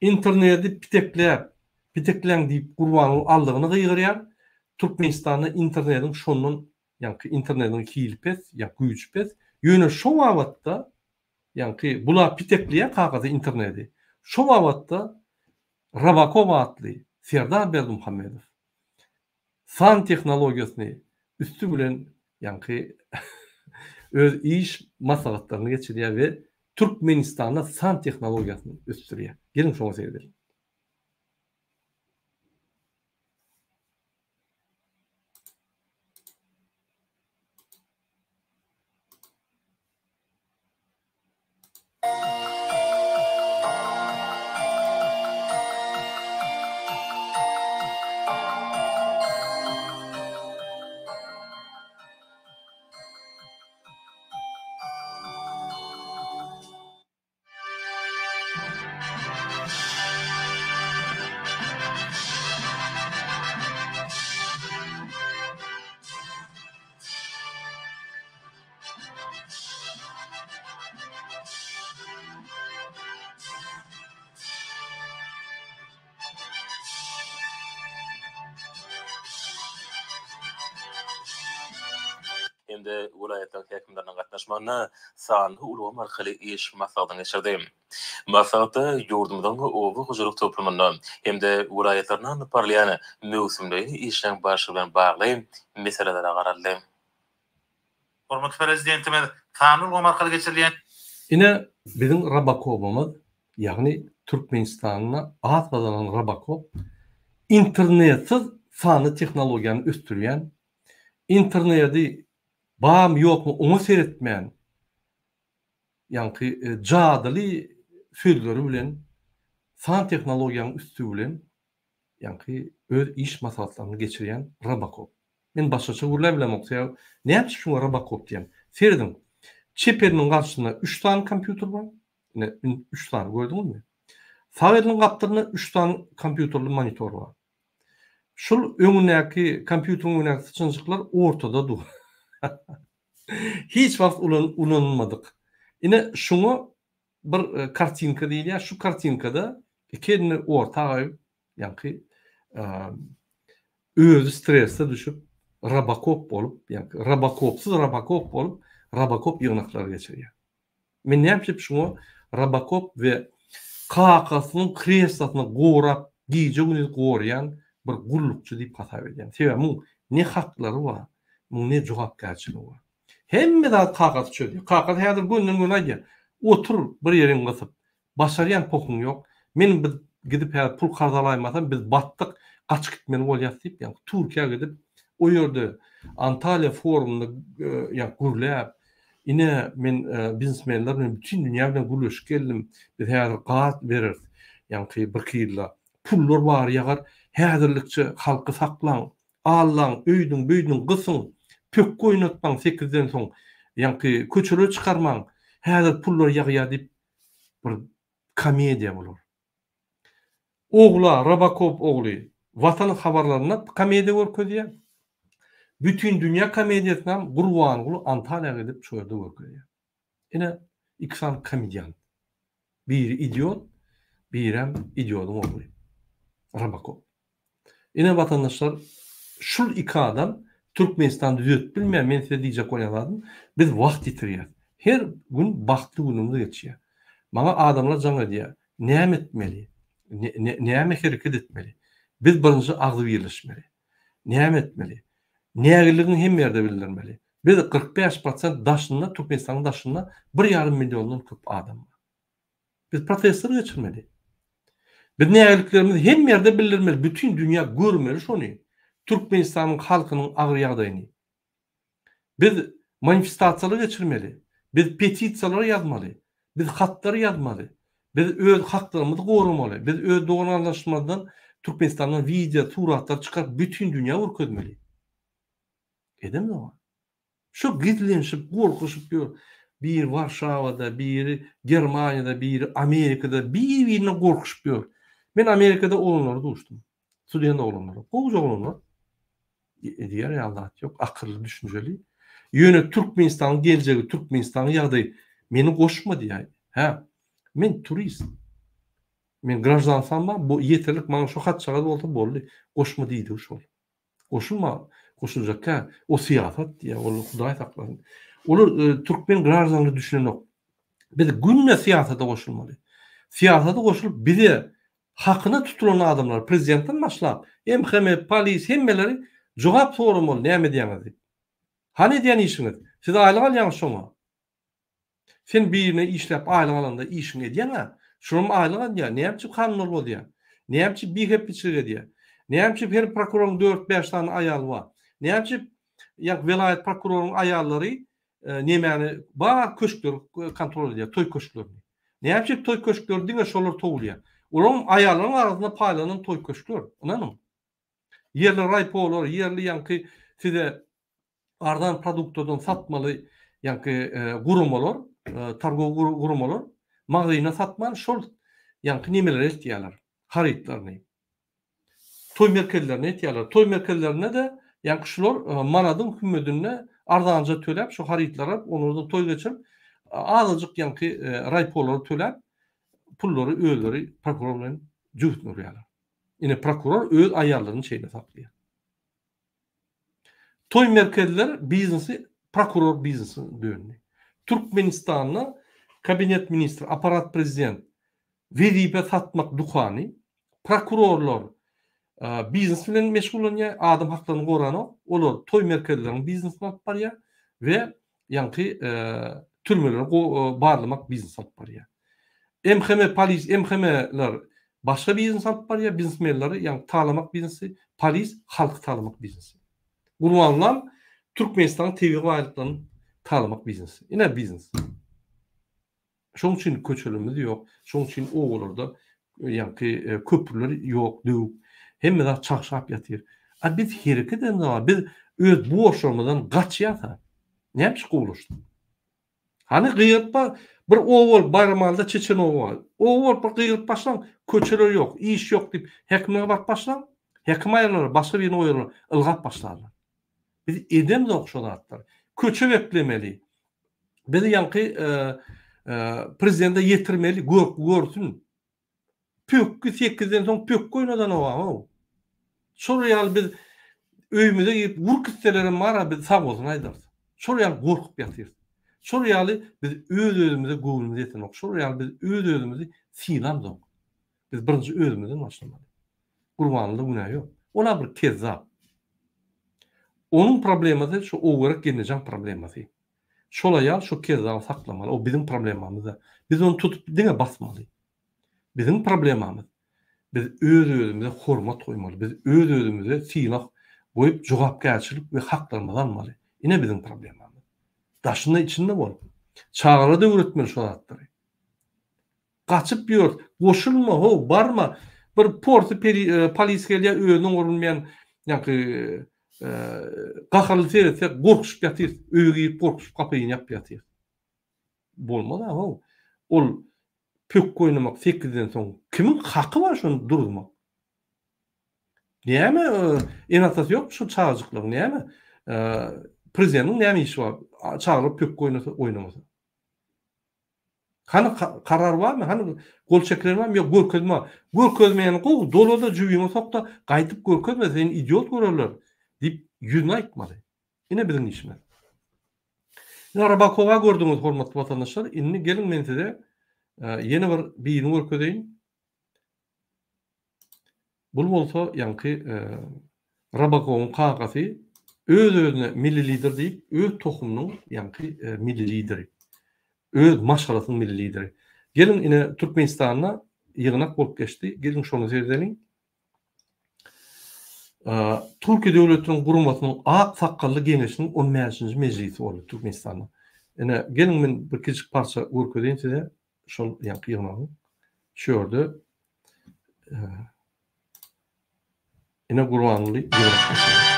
Internedi pitekläp, pitekläň diýip Gurbanguly aldygyna gygyrýar, Türkmenistanda internediň şondan ýaňky internediň hili pes, ýa güýji pes, ýöne şo babatda Ýaňky bula pitekleýär kakasy internedi. Şo babatda Robakow atly Serdar Berdimuhamedow san tehnologiýasyny üsti bilen ýaňky öz iş maslahatlaryny geçirýär we Türkmenistanda san tehnologiýasyny ösdürýär. Geliň şoňa seredeliň. Hem-de welaýatlaryň häkimleriniň gatnaşmagynda sanly ulgam arkaly iş maslahatyny geçirdi. Maslahatda ýurdumyzyň oba hojalyk toplumynda hem-de welaýatlarynda alnyp barylýan möwsümleýin işleriň barşy bilen bagly meselelere garaldy. Hormatly Prezidentimiz sanly ulgam arkaly geçirilýän. Ine, biziň Robokobymyz, ýagny Türkmenistanda at gazanan Robokop internetsiz sanly tehnologiýany ösdürýän, internedi barmy ýokmy oňa seretmän, ýaňky jadyly sözleri bilen san tehnologiýanyň üsti bilen ýaňky öz iş maslahatlaryny geçirýän Robokop. Men başgaça gürläp bilemok sebäbi näme üçin şuňa Robokop diýýän. Serediň, çep eliniň garşysynda üç sany kompýuter bar. Ine, üç sany gördüňizmi? Sag eliniň gapdalynda üç sany kompýuterli monitor bar. Şul öňündäki kompýuteriň öňündäki syçanjyklar ortada dur. Hiç wagt ulanylmadyk. Ine şuňa bir kartinka diýilýär. Şu kartinkada iki elini orta goýup, ýaňky özi strese düşüp, robokop bolup, ýaňky robokopsyz robokop bolup, robokop ýygnaklary geçirýär. Men näme üçin şuňa robokop we kakasynyň kreslosyny gorap gije-gündiz goraýan bir gullukçy diýip hasap edýän. Sebäbi muň ne haklary bar, muň ne jogapkärçiligi bar. Hemme zady kakasy çözýär. Kakasy häzir gönden-göni aýdýar, Otur bir ýeriňi gysyp. Başarýan pohuň ýok. Men biz gidip häzir pul karz alaýmasam biz batdyk, gaçyp gitmeli bolýas diýip, ýagny Türkiýä gidip, o ýerde Antalýa forumynda ýagny gürläp, ine men biznesmenler bilen bütin dünýä bilen gürleşip geldim, biz häzir gaz bereris, ýaňky birki ýylda pullar bary ýagar, häzirlikçe halky saklaň, Allaň, öýdüň, büýdüň, gysyň, pökgi oýnatmaň sekizden soň, ýaňky köçelere çykarmaň, häzir pullar ýagýar diýip bir komediýa bular. Ogla, Robokop ogly, Watan habarlarynda komediýa görkezýär. Bütin dünýä komediýasynam Gurbanguly Antalýa gidip şo ýerde görkezýär. Ine iki sany komediant. Biri idiot, birem idiodyň ogly. Robokop. Ine watandaşlar şul iki adam Türkmenistany düzetip bilmeýär men size diýjek bolýan zadym biz wagt ýitirýäs. Her gün bagtly günümiz geçýär. Maňa adamlar jaň edýär näme etmeli näme hereket etmeli biz birinji agzybirleşmeli näme etmeli nägilligiňi hemme ýerde bildirmeli biz 45 prosent daşynda Türkmenistanyň daşynda bir ýarym milliondan köp adam bar. Biz protestler geçirmeli. Biz nägiliklerimizi hemme ýerde bildirmeli, bütin dünýä görmeli şony. Türkmenistanyň halkynyň agyr ýagdaýyny. Biz manifestasiýalar geçirmeli. Biz petisiýalar ýazmaly. Biz hatlar ýazmaly. Biz öz haklarymyzy goramaly. Biz öz dogan-garyndaşlarymyzdan Türkmenistandan wideo, suratlar çykaryp bütin dünýä görkezmeli. Edemzok. Şu gizlenişip, gorkuşyp ýör. Biri Warşawada, biri Germaniýada, biri Amerikada bir-birinden gorkuşyp ýör. Men Amerikada oglanlara duşdum. Student oglanlara. Gowja oglanlar. Diýer ýaly zat ýok. Akylly, düşünjeli. Ýöne Türkmenistanyň geljegi, Türkmenistanyň ýagdaýy meni goşma diýýär. Hä, men turist. Men graždanstwam bar, bu ýeterlik maňa şu hatjagaz bolsa boldy. Goşma diýdigi şol. Goşulma, goşuljakka o syýasat diýýär, ol Hudaý saklasyn. Olar e, türkmen graždanlygy düşünenok. Biz günde syýasata goşulmaly. Syýasata goşulyp bize hakyna tutulan adamlar, prezidentden başlap, MHM, polis hemmeleri jogap soramaly, näme edýäňiz diýip. Hany edýän işiňiz? Siz aýlyk alýaňyz şoňa. Sen birine işläp aýlyk alanda işiňi edýäň-ä. Şulam aýlyk alýar. Näme üçin kanunlary bozýar? Näme üçin bihepbeçilik edýär? Näme üçin her prokuroryň dört-bäş sany aýaly bar? Näme üçin ýa welaýat prokuroryň aýallary nemäni bar köşkleri kontrol edýär, toý köşklerini? Näme üçin toý köşkleri diňe şolar towulýar? Olaryň aýallaryň arasynda paýlanan toý köşkler, ynanyň. Ýerli raýpolar, ýerli ýaňky size arzan produktlardan satmaly ýaňky guramalar, targowy guramalar magzyna satman şol ýaňky nemelere eltýärler, harytlaryny. Toý merkezlerine eltýärler. Toý merkezlerinde-de ýaňky şular manadyň hümmedinde arzanja töläp şu harytlary alyp, olardan toý geçirip, azajyk ýaňky raýpolara töläp, pullary özleri prokuror bilen jübütini urýarlar. Ine prokuror öz aýallaryny şeýle saklaýar. Toý merkezler biznesi prokuror biznesine döndi. Türkmenistanda kabinet ministri, aparat prezident wezipe satmak dukany, prokurorlar biznes bilen meşgullanýar, adam haklaryny goranok, olar toý merkezleriniň biznesini alyp barýar we ýaňky türmeleri barlamak biznes alyp barýar. MHM polis MHM-ler başga biznes alyp barýar, biznesmenleri ýaňky talamak biznesi, polis halky talamak biznesi. Gurbangulam Türkmenistanyň tebigy baýlyklaryny talamak biznesi. Ine biznes. Şoň üçin köçelerimiz ýok, şoň üçin obalarda ýaňky köprüler ýok, döwük. Hemme zat çagşap ýatyr. A biz hereket edemzok, biz öz borçlarymyzdan gaçýas-a. Näme üçin gowulaşdy? Hany gygyryp bar, bir oba bolup Baýramalyda çeçen oba bar. Oba bolup bir gygyryp başlaň, köçeler ýok, iş ýok diýip häkimlige baryp başlaň, häkim aýrylar, başga birini goýarlar, ylgap başlarlar. Biz edemzok şo zatlary. Köçe beklemeli. Biz ýaňky prezidente ýetirmeli, görsün. Pökgi sekizden soň pökgi oýnadanok-a-how. Şol ýaly biz öýümize girip urup gitselerem bar-a biz sag bolsun aýdarys. Şol ýaly gorkup ýatyrys. Şol ýaly biz öz-özümize göwnümiz ýetenok. Şol ýaly biz öz-özümizi sylamzok. Biz birinji özümizden başlamaly. Gurbanlyda günä ýok. Ol-a bir kezzap. Onuň problemasy şu Owgerek gelnejeň problemasy. Şol aýal şo kezzaby saklamaly. O biziň problemamyz däl. Biz ony tutup diňe basmaly. Biziň problemamyz biz öz-özümize hormat goýmaly. Biz öz-özümize sylag goýup jogapkärçilik we haklarymyzy almaly. Ine biziň problemamyz. Daşynda içinde bol. Çagalara-da öwretmeli şo zatlary. Gaçyp ýör. Goşulma how barma. Bir porsy polis gelýär özüniň orunmaýan ýaňky gaharly seretse gorkuşyp ýatyr. Öýe girip gorkuşyp gapyny ýapyp ýatyr. Bolmaz a how. Ol pökgi oýnamak sekizden soň kimiň haky bar şony duruzmak. Näme ene-atasy ýokmy şol çagajyklaryň näme prezidentiň näme işi bar çagalar pökgi oýnasa oýnamasa. Hany karar barmy? Hany gol çekilen barmy? Ýok, görkezme. Görkezmeýäni gowy, dola-da jübiňe sok-da, gaýdyp görkezme, seni idiot görerler diýip ýüzüne aýtmaly. Ine biziň işimiz. Ine Rybakowa gördüňiz hormatly watandaşlar. Indi geliň men size ýene bir birini görkezeýin. Bul bolsa ýaňky Robokowyň kakasy öz-özüne milli lider diýip, öz tohumynyň ýaňky milli lideri. Öz maşgalasynyň milli lideri. Geliň ine Türkmenistanda ýygnak bolup geçdi. Geliň şony seredeliň. Türkiýe döwletiniň guramasynyň ak sakgally geňeşiniň on bäşinji mejlisi boldy Türkmenistanda. Ine geliň men bir kiçijik parça görkezeýin size şol ýaňky ýygnagyň. Şu ýerde Ine Gurbanguly ýygnak geçirýär.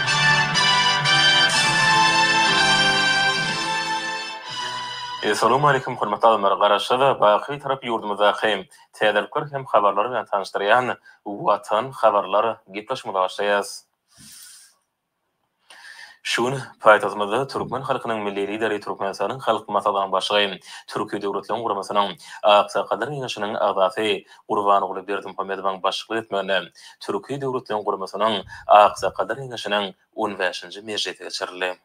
Essalawmaleýkim hormatly adamlar Garaşsyz baky Bitarap ýurdumyzdaky täzelikler hem habarlar bilen tanyşdyrýan Watan habarlar gepleşigimize başlaýas. Şu gün paýtagtymyzda türkmen halkynyň Milli Lideri, Türkmenistanyň Halk Maslahatynyň Başlygy, Türki Döwletleriň Guramasynyň Aksakallar Geňeşiniň agzasy Gurbanguly Berdimuhamedowyň başlyklyk etmeginde Türki Döwletleriň Guramasynyň Aksakallar Geňeşiniň on bäşinji mejlisi geçirildi.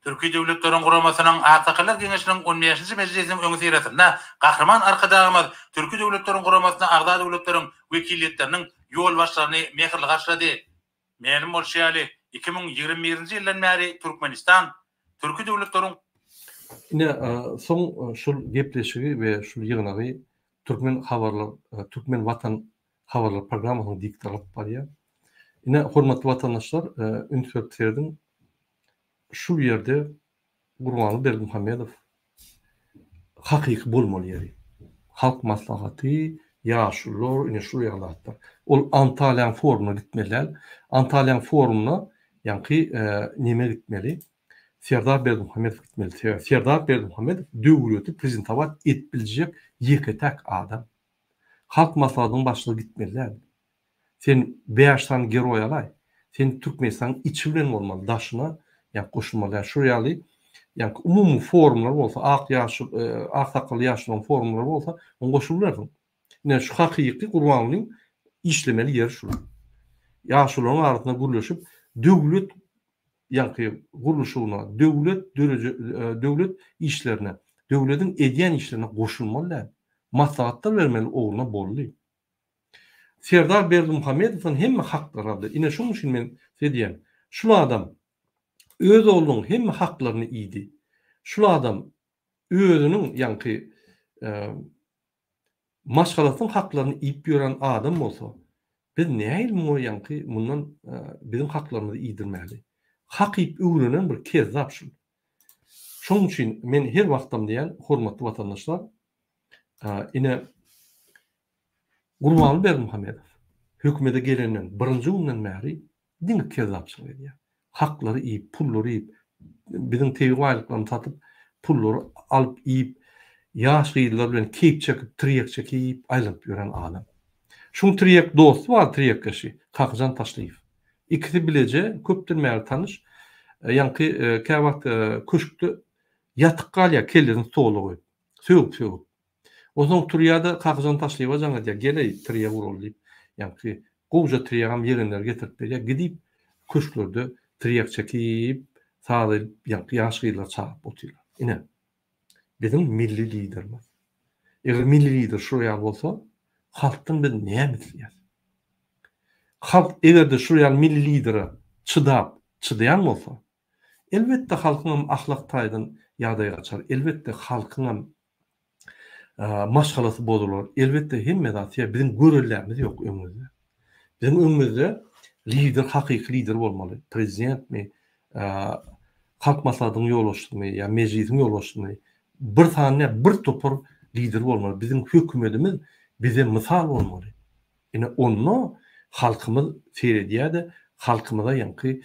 Türki Döwletleriň Guramasynyň Aksakallar Geňeşiniň on bäşinji mejlisiniň öňüsyrasynda Gahryman Arkadagymyz Türki Döwletleriň Guramasyna agza döwletleriň wekiliýetleriniň ýolbaşçylaryny mähirli garşylady. Mälim bolşy ýaly, 2021-nji ýyldan bäri Türkmenistan Türki döwletleriň. Ine, soň şul gepleşigi we şul ýygnagy Türkmen habarlar, Türkmen Watan habarlar programmasynyň diktory alyp barýar. Ine, hormatly watandaşlar, üns berip serediň, şul ýerde Gurbanguly Berdimuhamedow hakyky bolmaly ýeri. Halk maslahaty, ýaşulular, ine şul ýaly zatlar. Ol Antalýanyň forumyna gitmeli däl. Antalýanyň forumyna ýaňky neme gitmeli? Serdar Berdimuhamedow gitmeli. Sebäbi Serdar Berdimuhamedow döwleti prezentowat edip biljek ýeke-täk adam. Halk maslahatynyň başlygy gitmeli däl. Sen bäş sany geroý alaý. Sen Türkmenistanyň içi bilen bolmaly, daşyna ýa goşulmaly däl. Şol ýaly ýaňky umumy forumlar bolsa, ak ýaşul, ak sakgally ýaşularyň forumlary bolsa, oňa goşulyp bilersiň. Ine şu hakyky Gurbangulyň işlemeli ýeri şul. Ýaşulularyň arasynda gürleşip, döwlet ýaňky gurluşygyna, döwlet döreje, döwlet işlerine, döwlediň edýän işlerine goşulmaly däl. Maslahatlar bermeli ogluna boldy. Serdar Berdimuhamedowdan hemme haklary aldy. Ine şonuň üçin men size diýýän, şul adam öz oglunyň hemme haklaryny iýdi. Şul adam özüniň ýaňky maşgalasynyň haklaryny iýip ýören adam bolsa, biz nähili muňa ýaňky mundan biziň haklarymyzy iýdirmäli. Hak iýip öwrenen bir kezzap şul. Şonuň üçin men her wagtam diýýän, hormatly watandaşlar, ine Gurbanguly Berdimuhamedow hökümete gelenden birinji günden bäri diňe kezzapçylyk edýär. Haklary iýip, pullary iýip, biziň tebigy baýlyklarymyzy satyp, pullary alyp iýip, ýaş gyzlar bilen keýp çekip, tirýek çekip aýlanyp ýören adam. Şuň tirýek dosty bar, tirýekkeşi, Kakajan Taşlyýew. Ikisi bileje, köpden bäri tanyş. ýaňky käwagt köşkde ýatyp galýar kellesini stola goýup. Sögüp-sögüp. Onsoň turýar-da Kakajan Taşlyýewe jaň edýär, Gel-eý, tirýek uraly diýip. Ýaňky gowja tirýegem ýegenleri getirip berýär. Gidip köşklerde tirýek çekip, saz edip, ýaňky ýaş gyzlary çagyryp otyrlar. Ine, biziň milli Liderimiz. Eger milli Lider şular ýaly bolsa, halkdan biz näme isleýäris? Halk eger-de şular ýaly milli Lidere çydap, çydaýan bolsa, elbetde halkyňam ahlak taýdan ýagdaýy gaçar, elbetde halkyňam maşgalasy bozular, elbetde hemme zat, sebäbi biziň görellämiz ýok öňümizde. Biziň öňümizde lider, hakyky lider bolmaly, prezidentmi, Halk Maslahatynyň ýolbaşçysymy ýa Mejlisiň ýolbaşçysymy, bir sany däl, bir topar lider bolmaly. Biziň hökümetimiz bize mysal bolmaly. Ine onda halkymyz seredýär-de, halkymyza ýaňky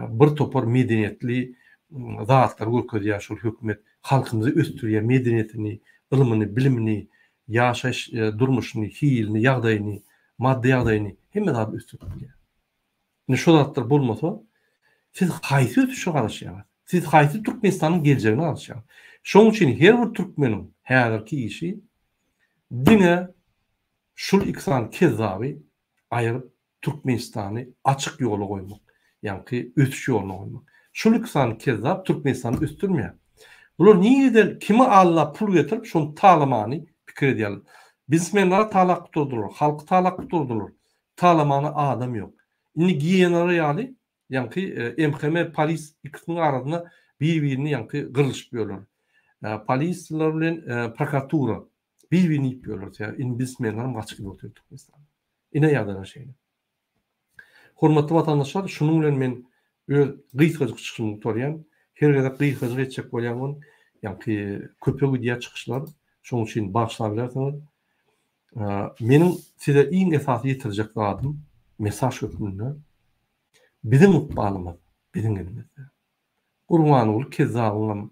bir topar medeniýetli zatlary görkezýär şol hökümet. Halkymyzy ösdürýär, medeniýetini, ylmyny, bilimini, ýaşaýyş durmuşyny, hilini, ýagdaýyny, maddy ýagdaýyny, hemme zady ösdürip bilýär. Ine şo zatlar bolmasa, siz haýsy ösüşe garaşýaňyz? Siz haýsy Türkmenistanyň geljegine garaşýaňyz? Şonuň üçin her bir türkmeniň häzirki işi diňe Şul iki sany kezzaby aýyryp Türkmenistany açyk ýola goýmak, ýaňky ösüş ýoluna goýmak. Şul iki sany kezzap Türkmenistany ösdürmeýär. Bular nireden kimi allap pul getirip şony talamany pikir edýärler. Biznesmenleri talap gutardylar, halky talap gutardylar. Talamana adam ýok. Indi giýenalar ýaly ýaňky MHM polis ikisiniň arasynda bir birini ýaňky gyrlyşyp ýörler. Polisler bilen prokuratura Bir-birini iýip ýörler. Sebäbi indi biznesmenlerem gaçyp gidip otyr Türkmenistanda. Ine ýagdaýlar şeýle. Hormatly watandaşlar, şunuň bilen men öz gysgajyk çykyşymy gutarýan. Her gezek gysgajyk etjek bolýan ol. Ýaňky köpe gidýär çykyşlar. Şonuň üçin bagyşlap bilersiňiz. Meniň size iň esasy ýetirjek zadym mesaž hökmünde biziň ykbalymyz biziň elimizde. Gurbanguly kezzabyňam,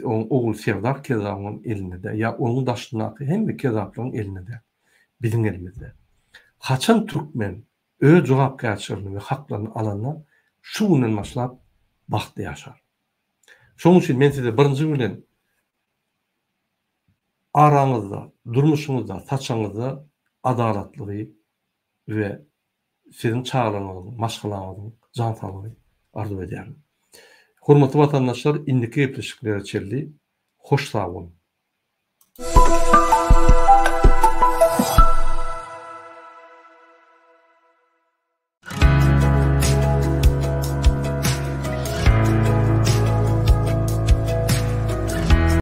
oň ogly Serdar kezzabyňam elinde däl, ýa onuň daşyndaky hemme kezzaplaryň elinde däl. Biziň elimizde. Haçan türkmen öz jogapkärçiligini we haklaryny alanda şu günden başlap bagtly ýaşar. Şonuň üçin men size birinji bilen araňyzda, durmuşyňyzda, saçagyňyzda adalatlygy we siziň çagalaryňyzyň, maşgalaňyzyň jan saglygy arzuw edýärin. Hormatly watandaşlar indiki gepleşiklere çenli hoş sag boluň.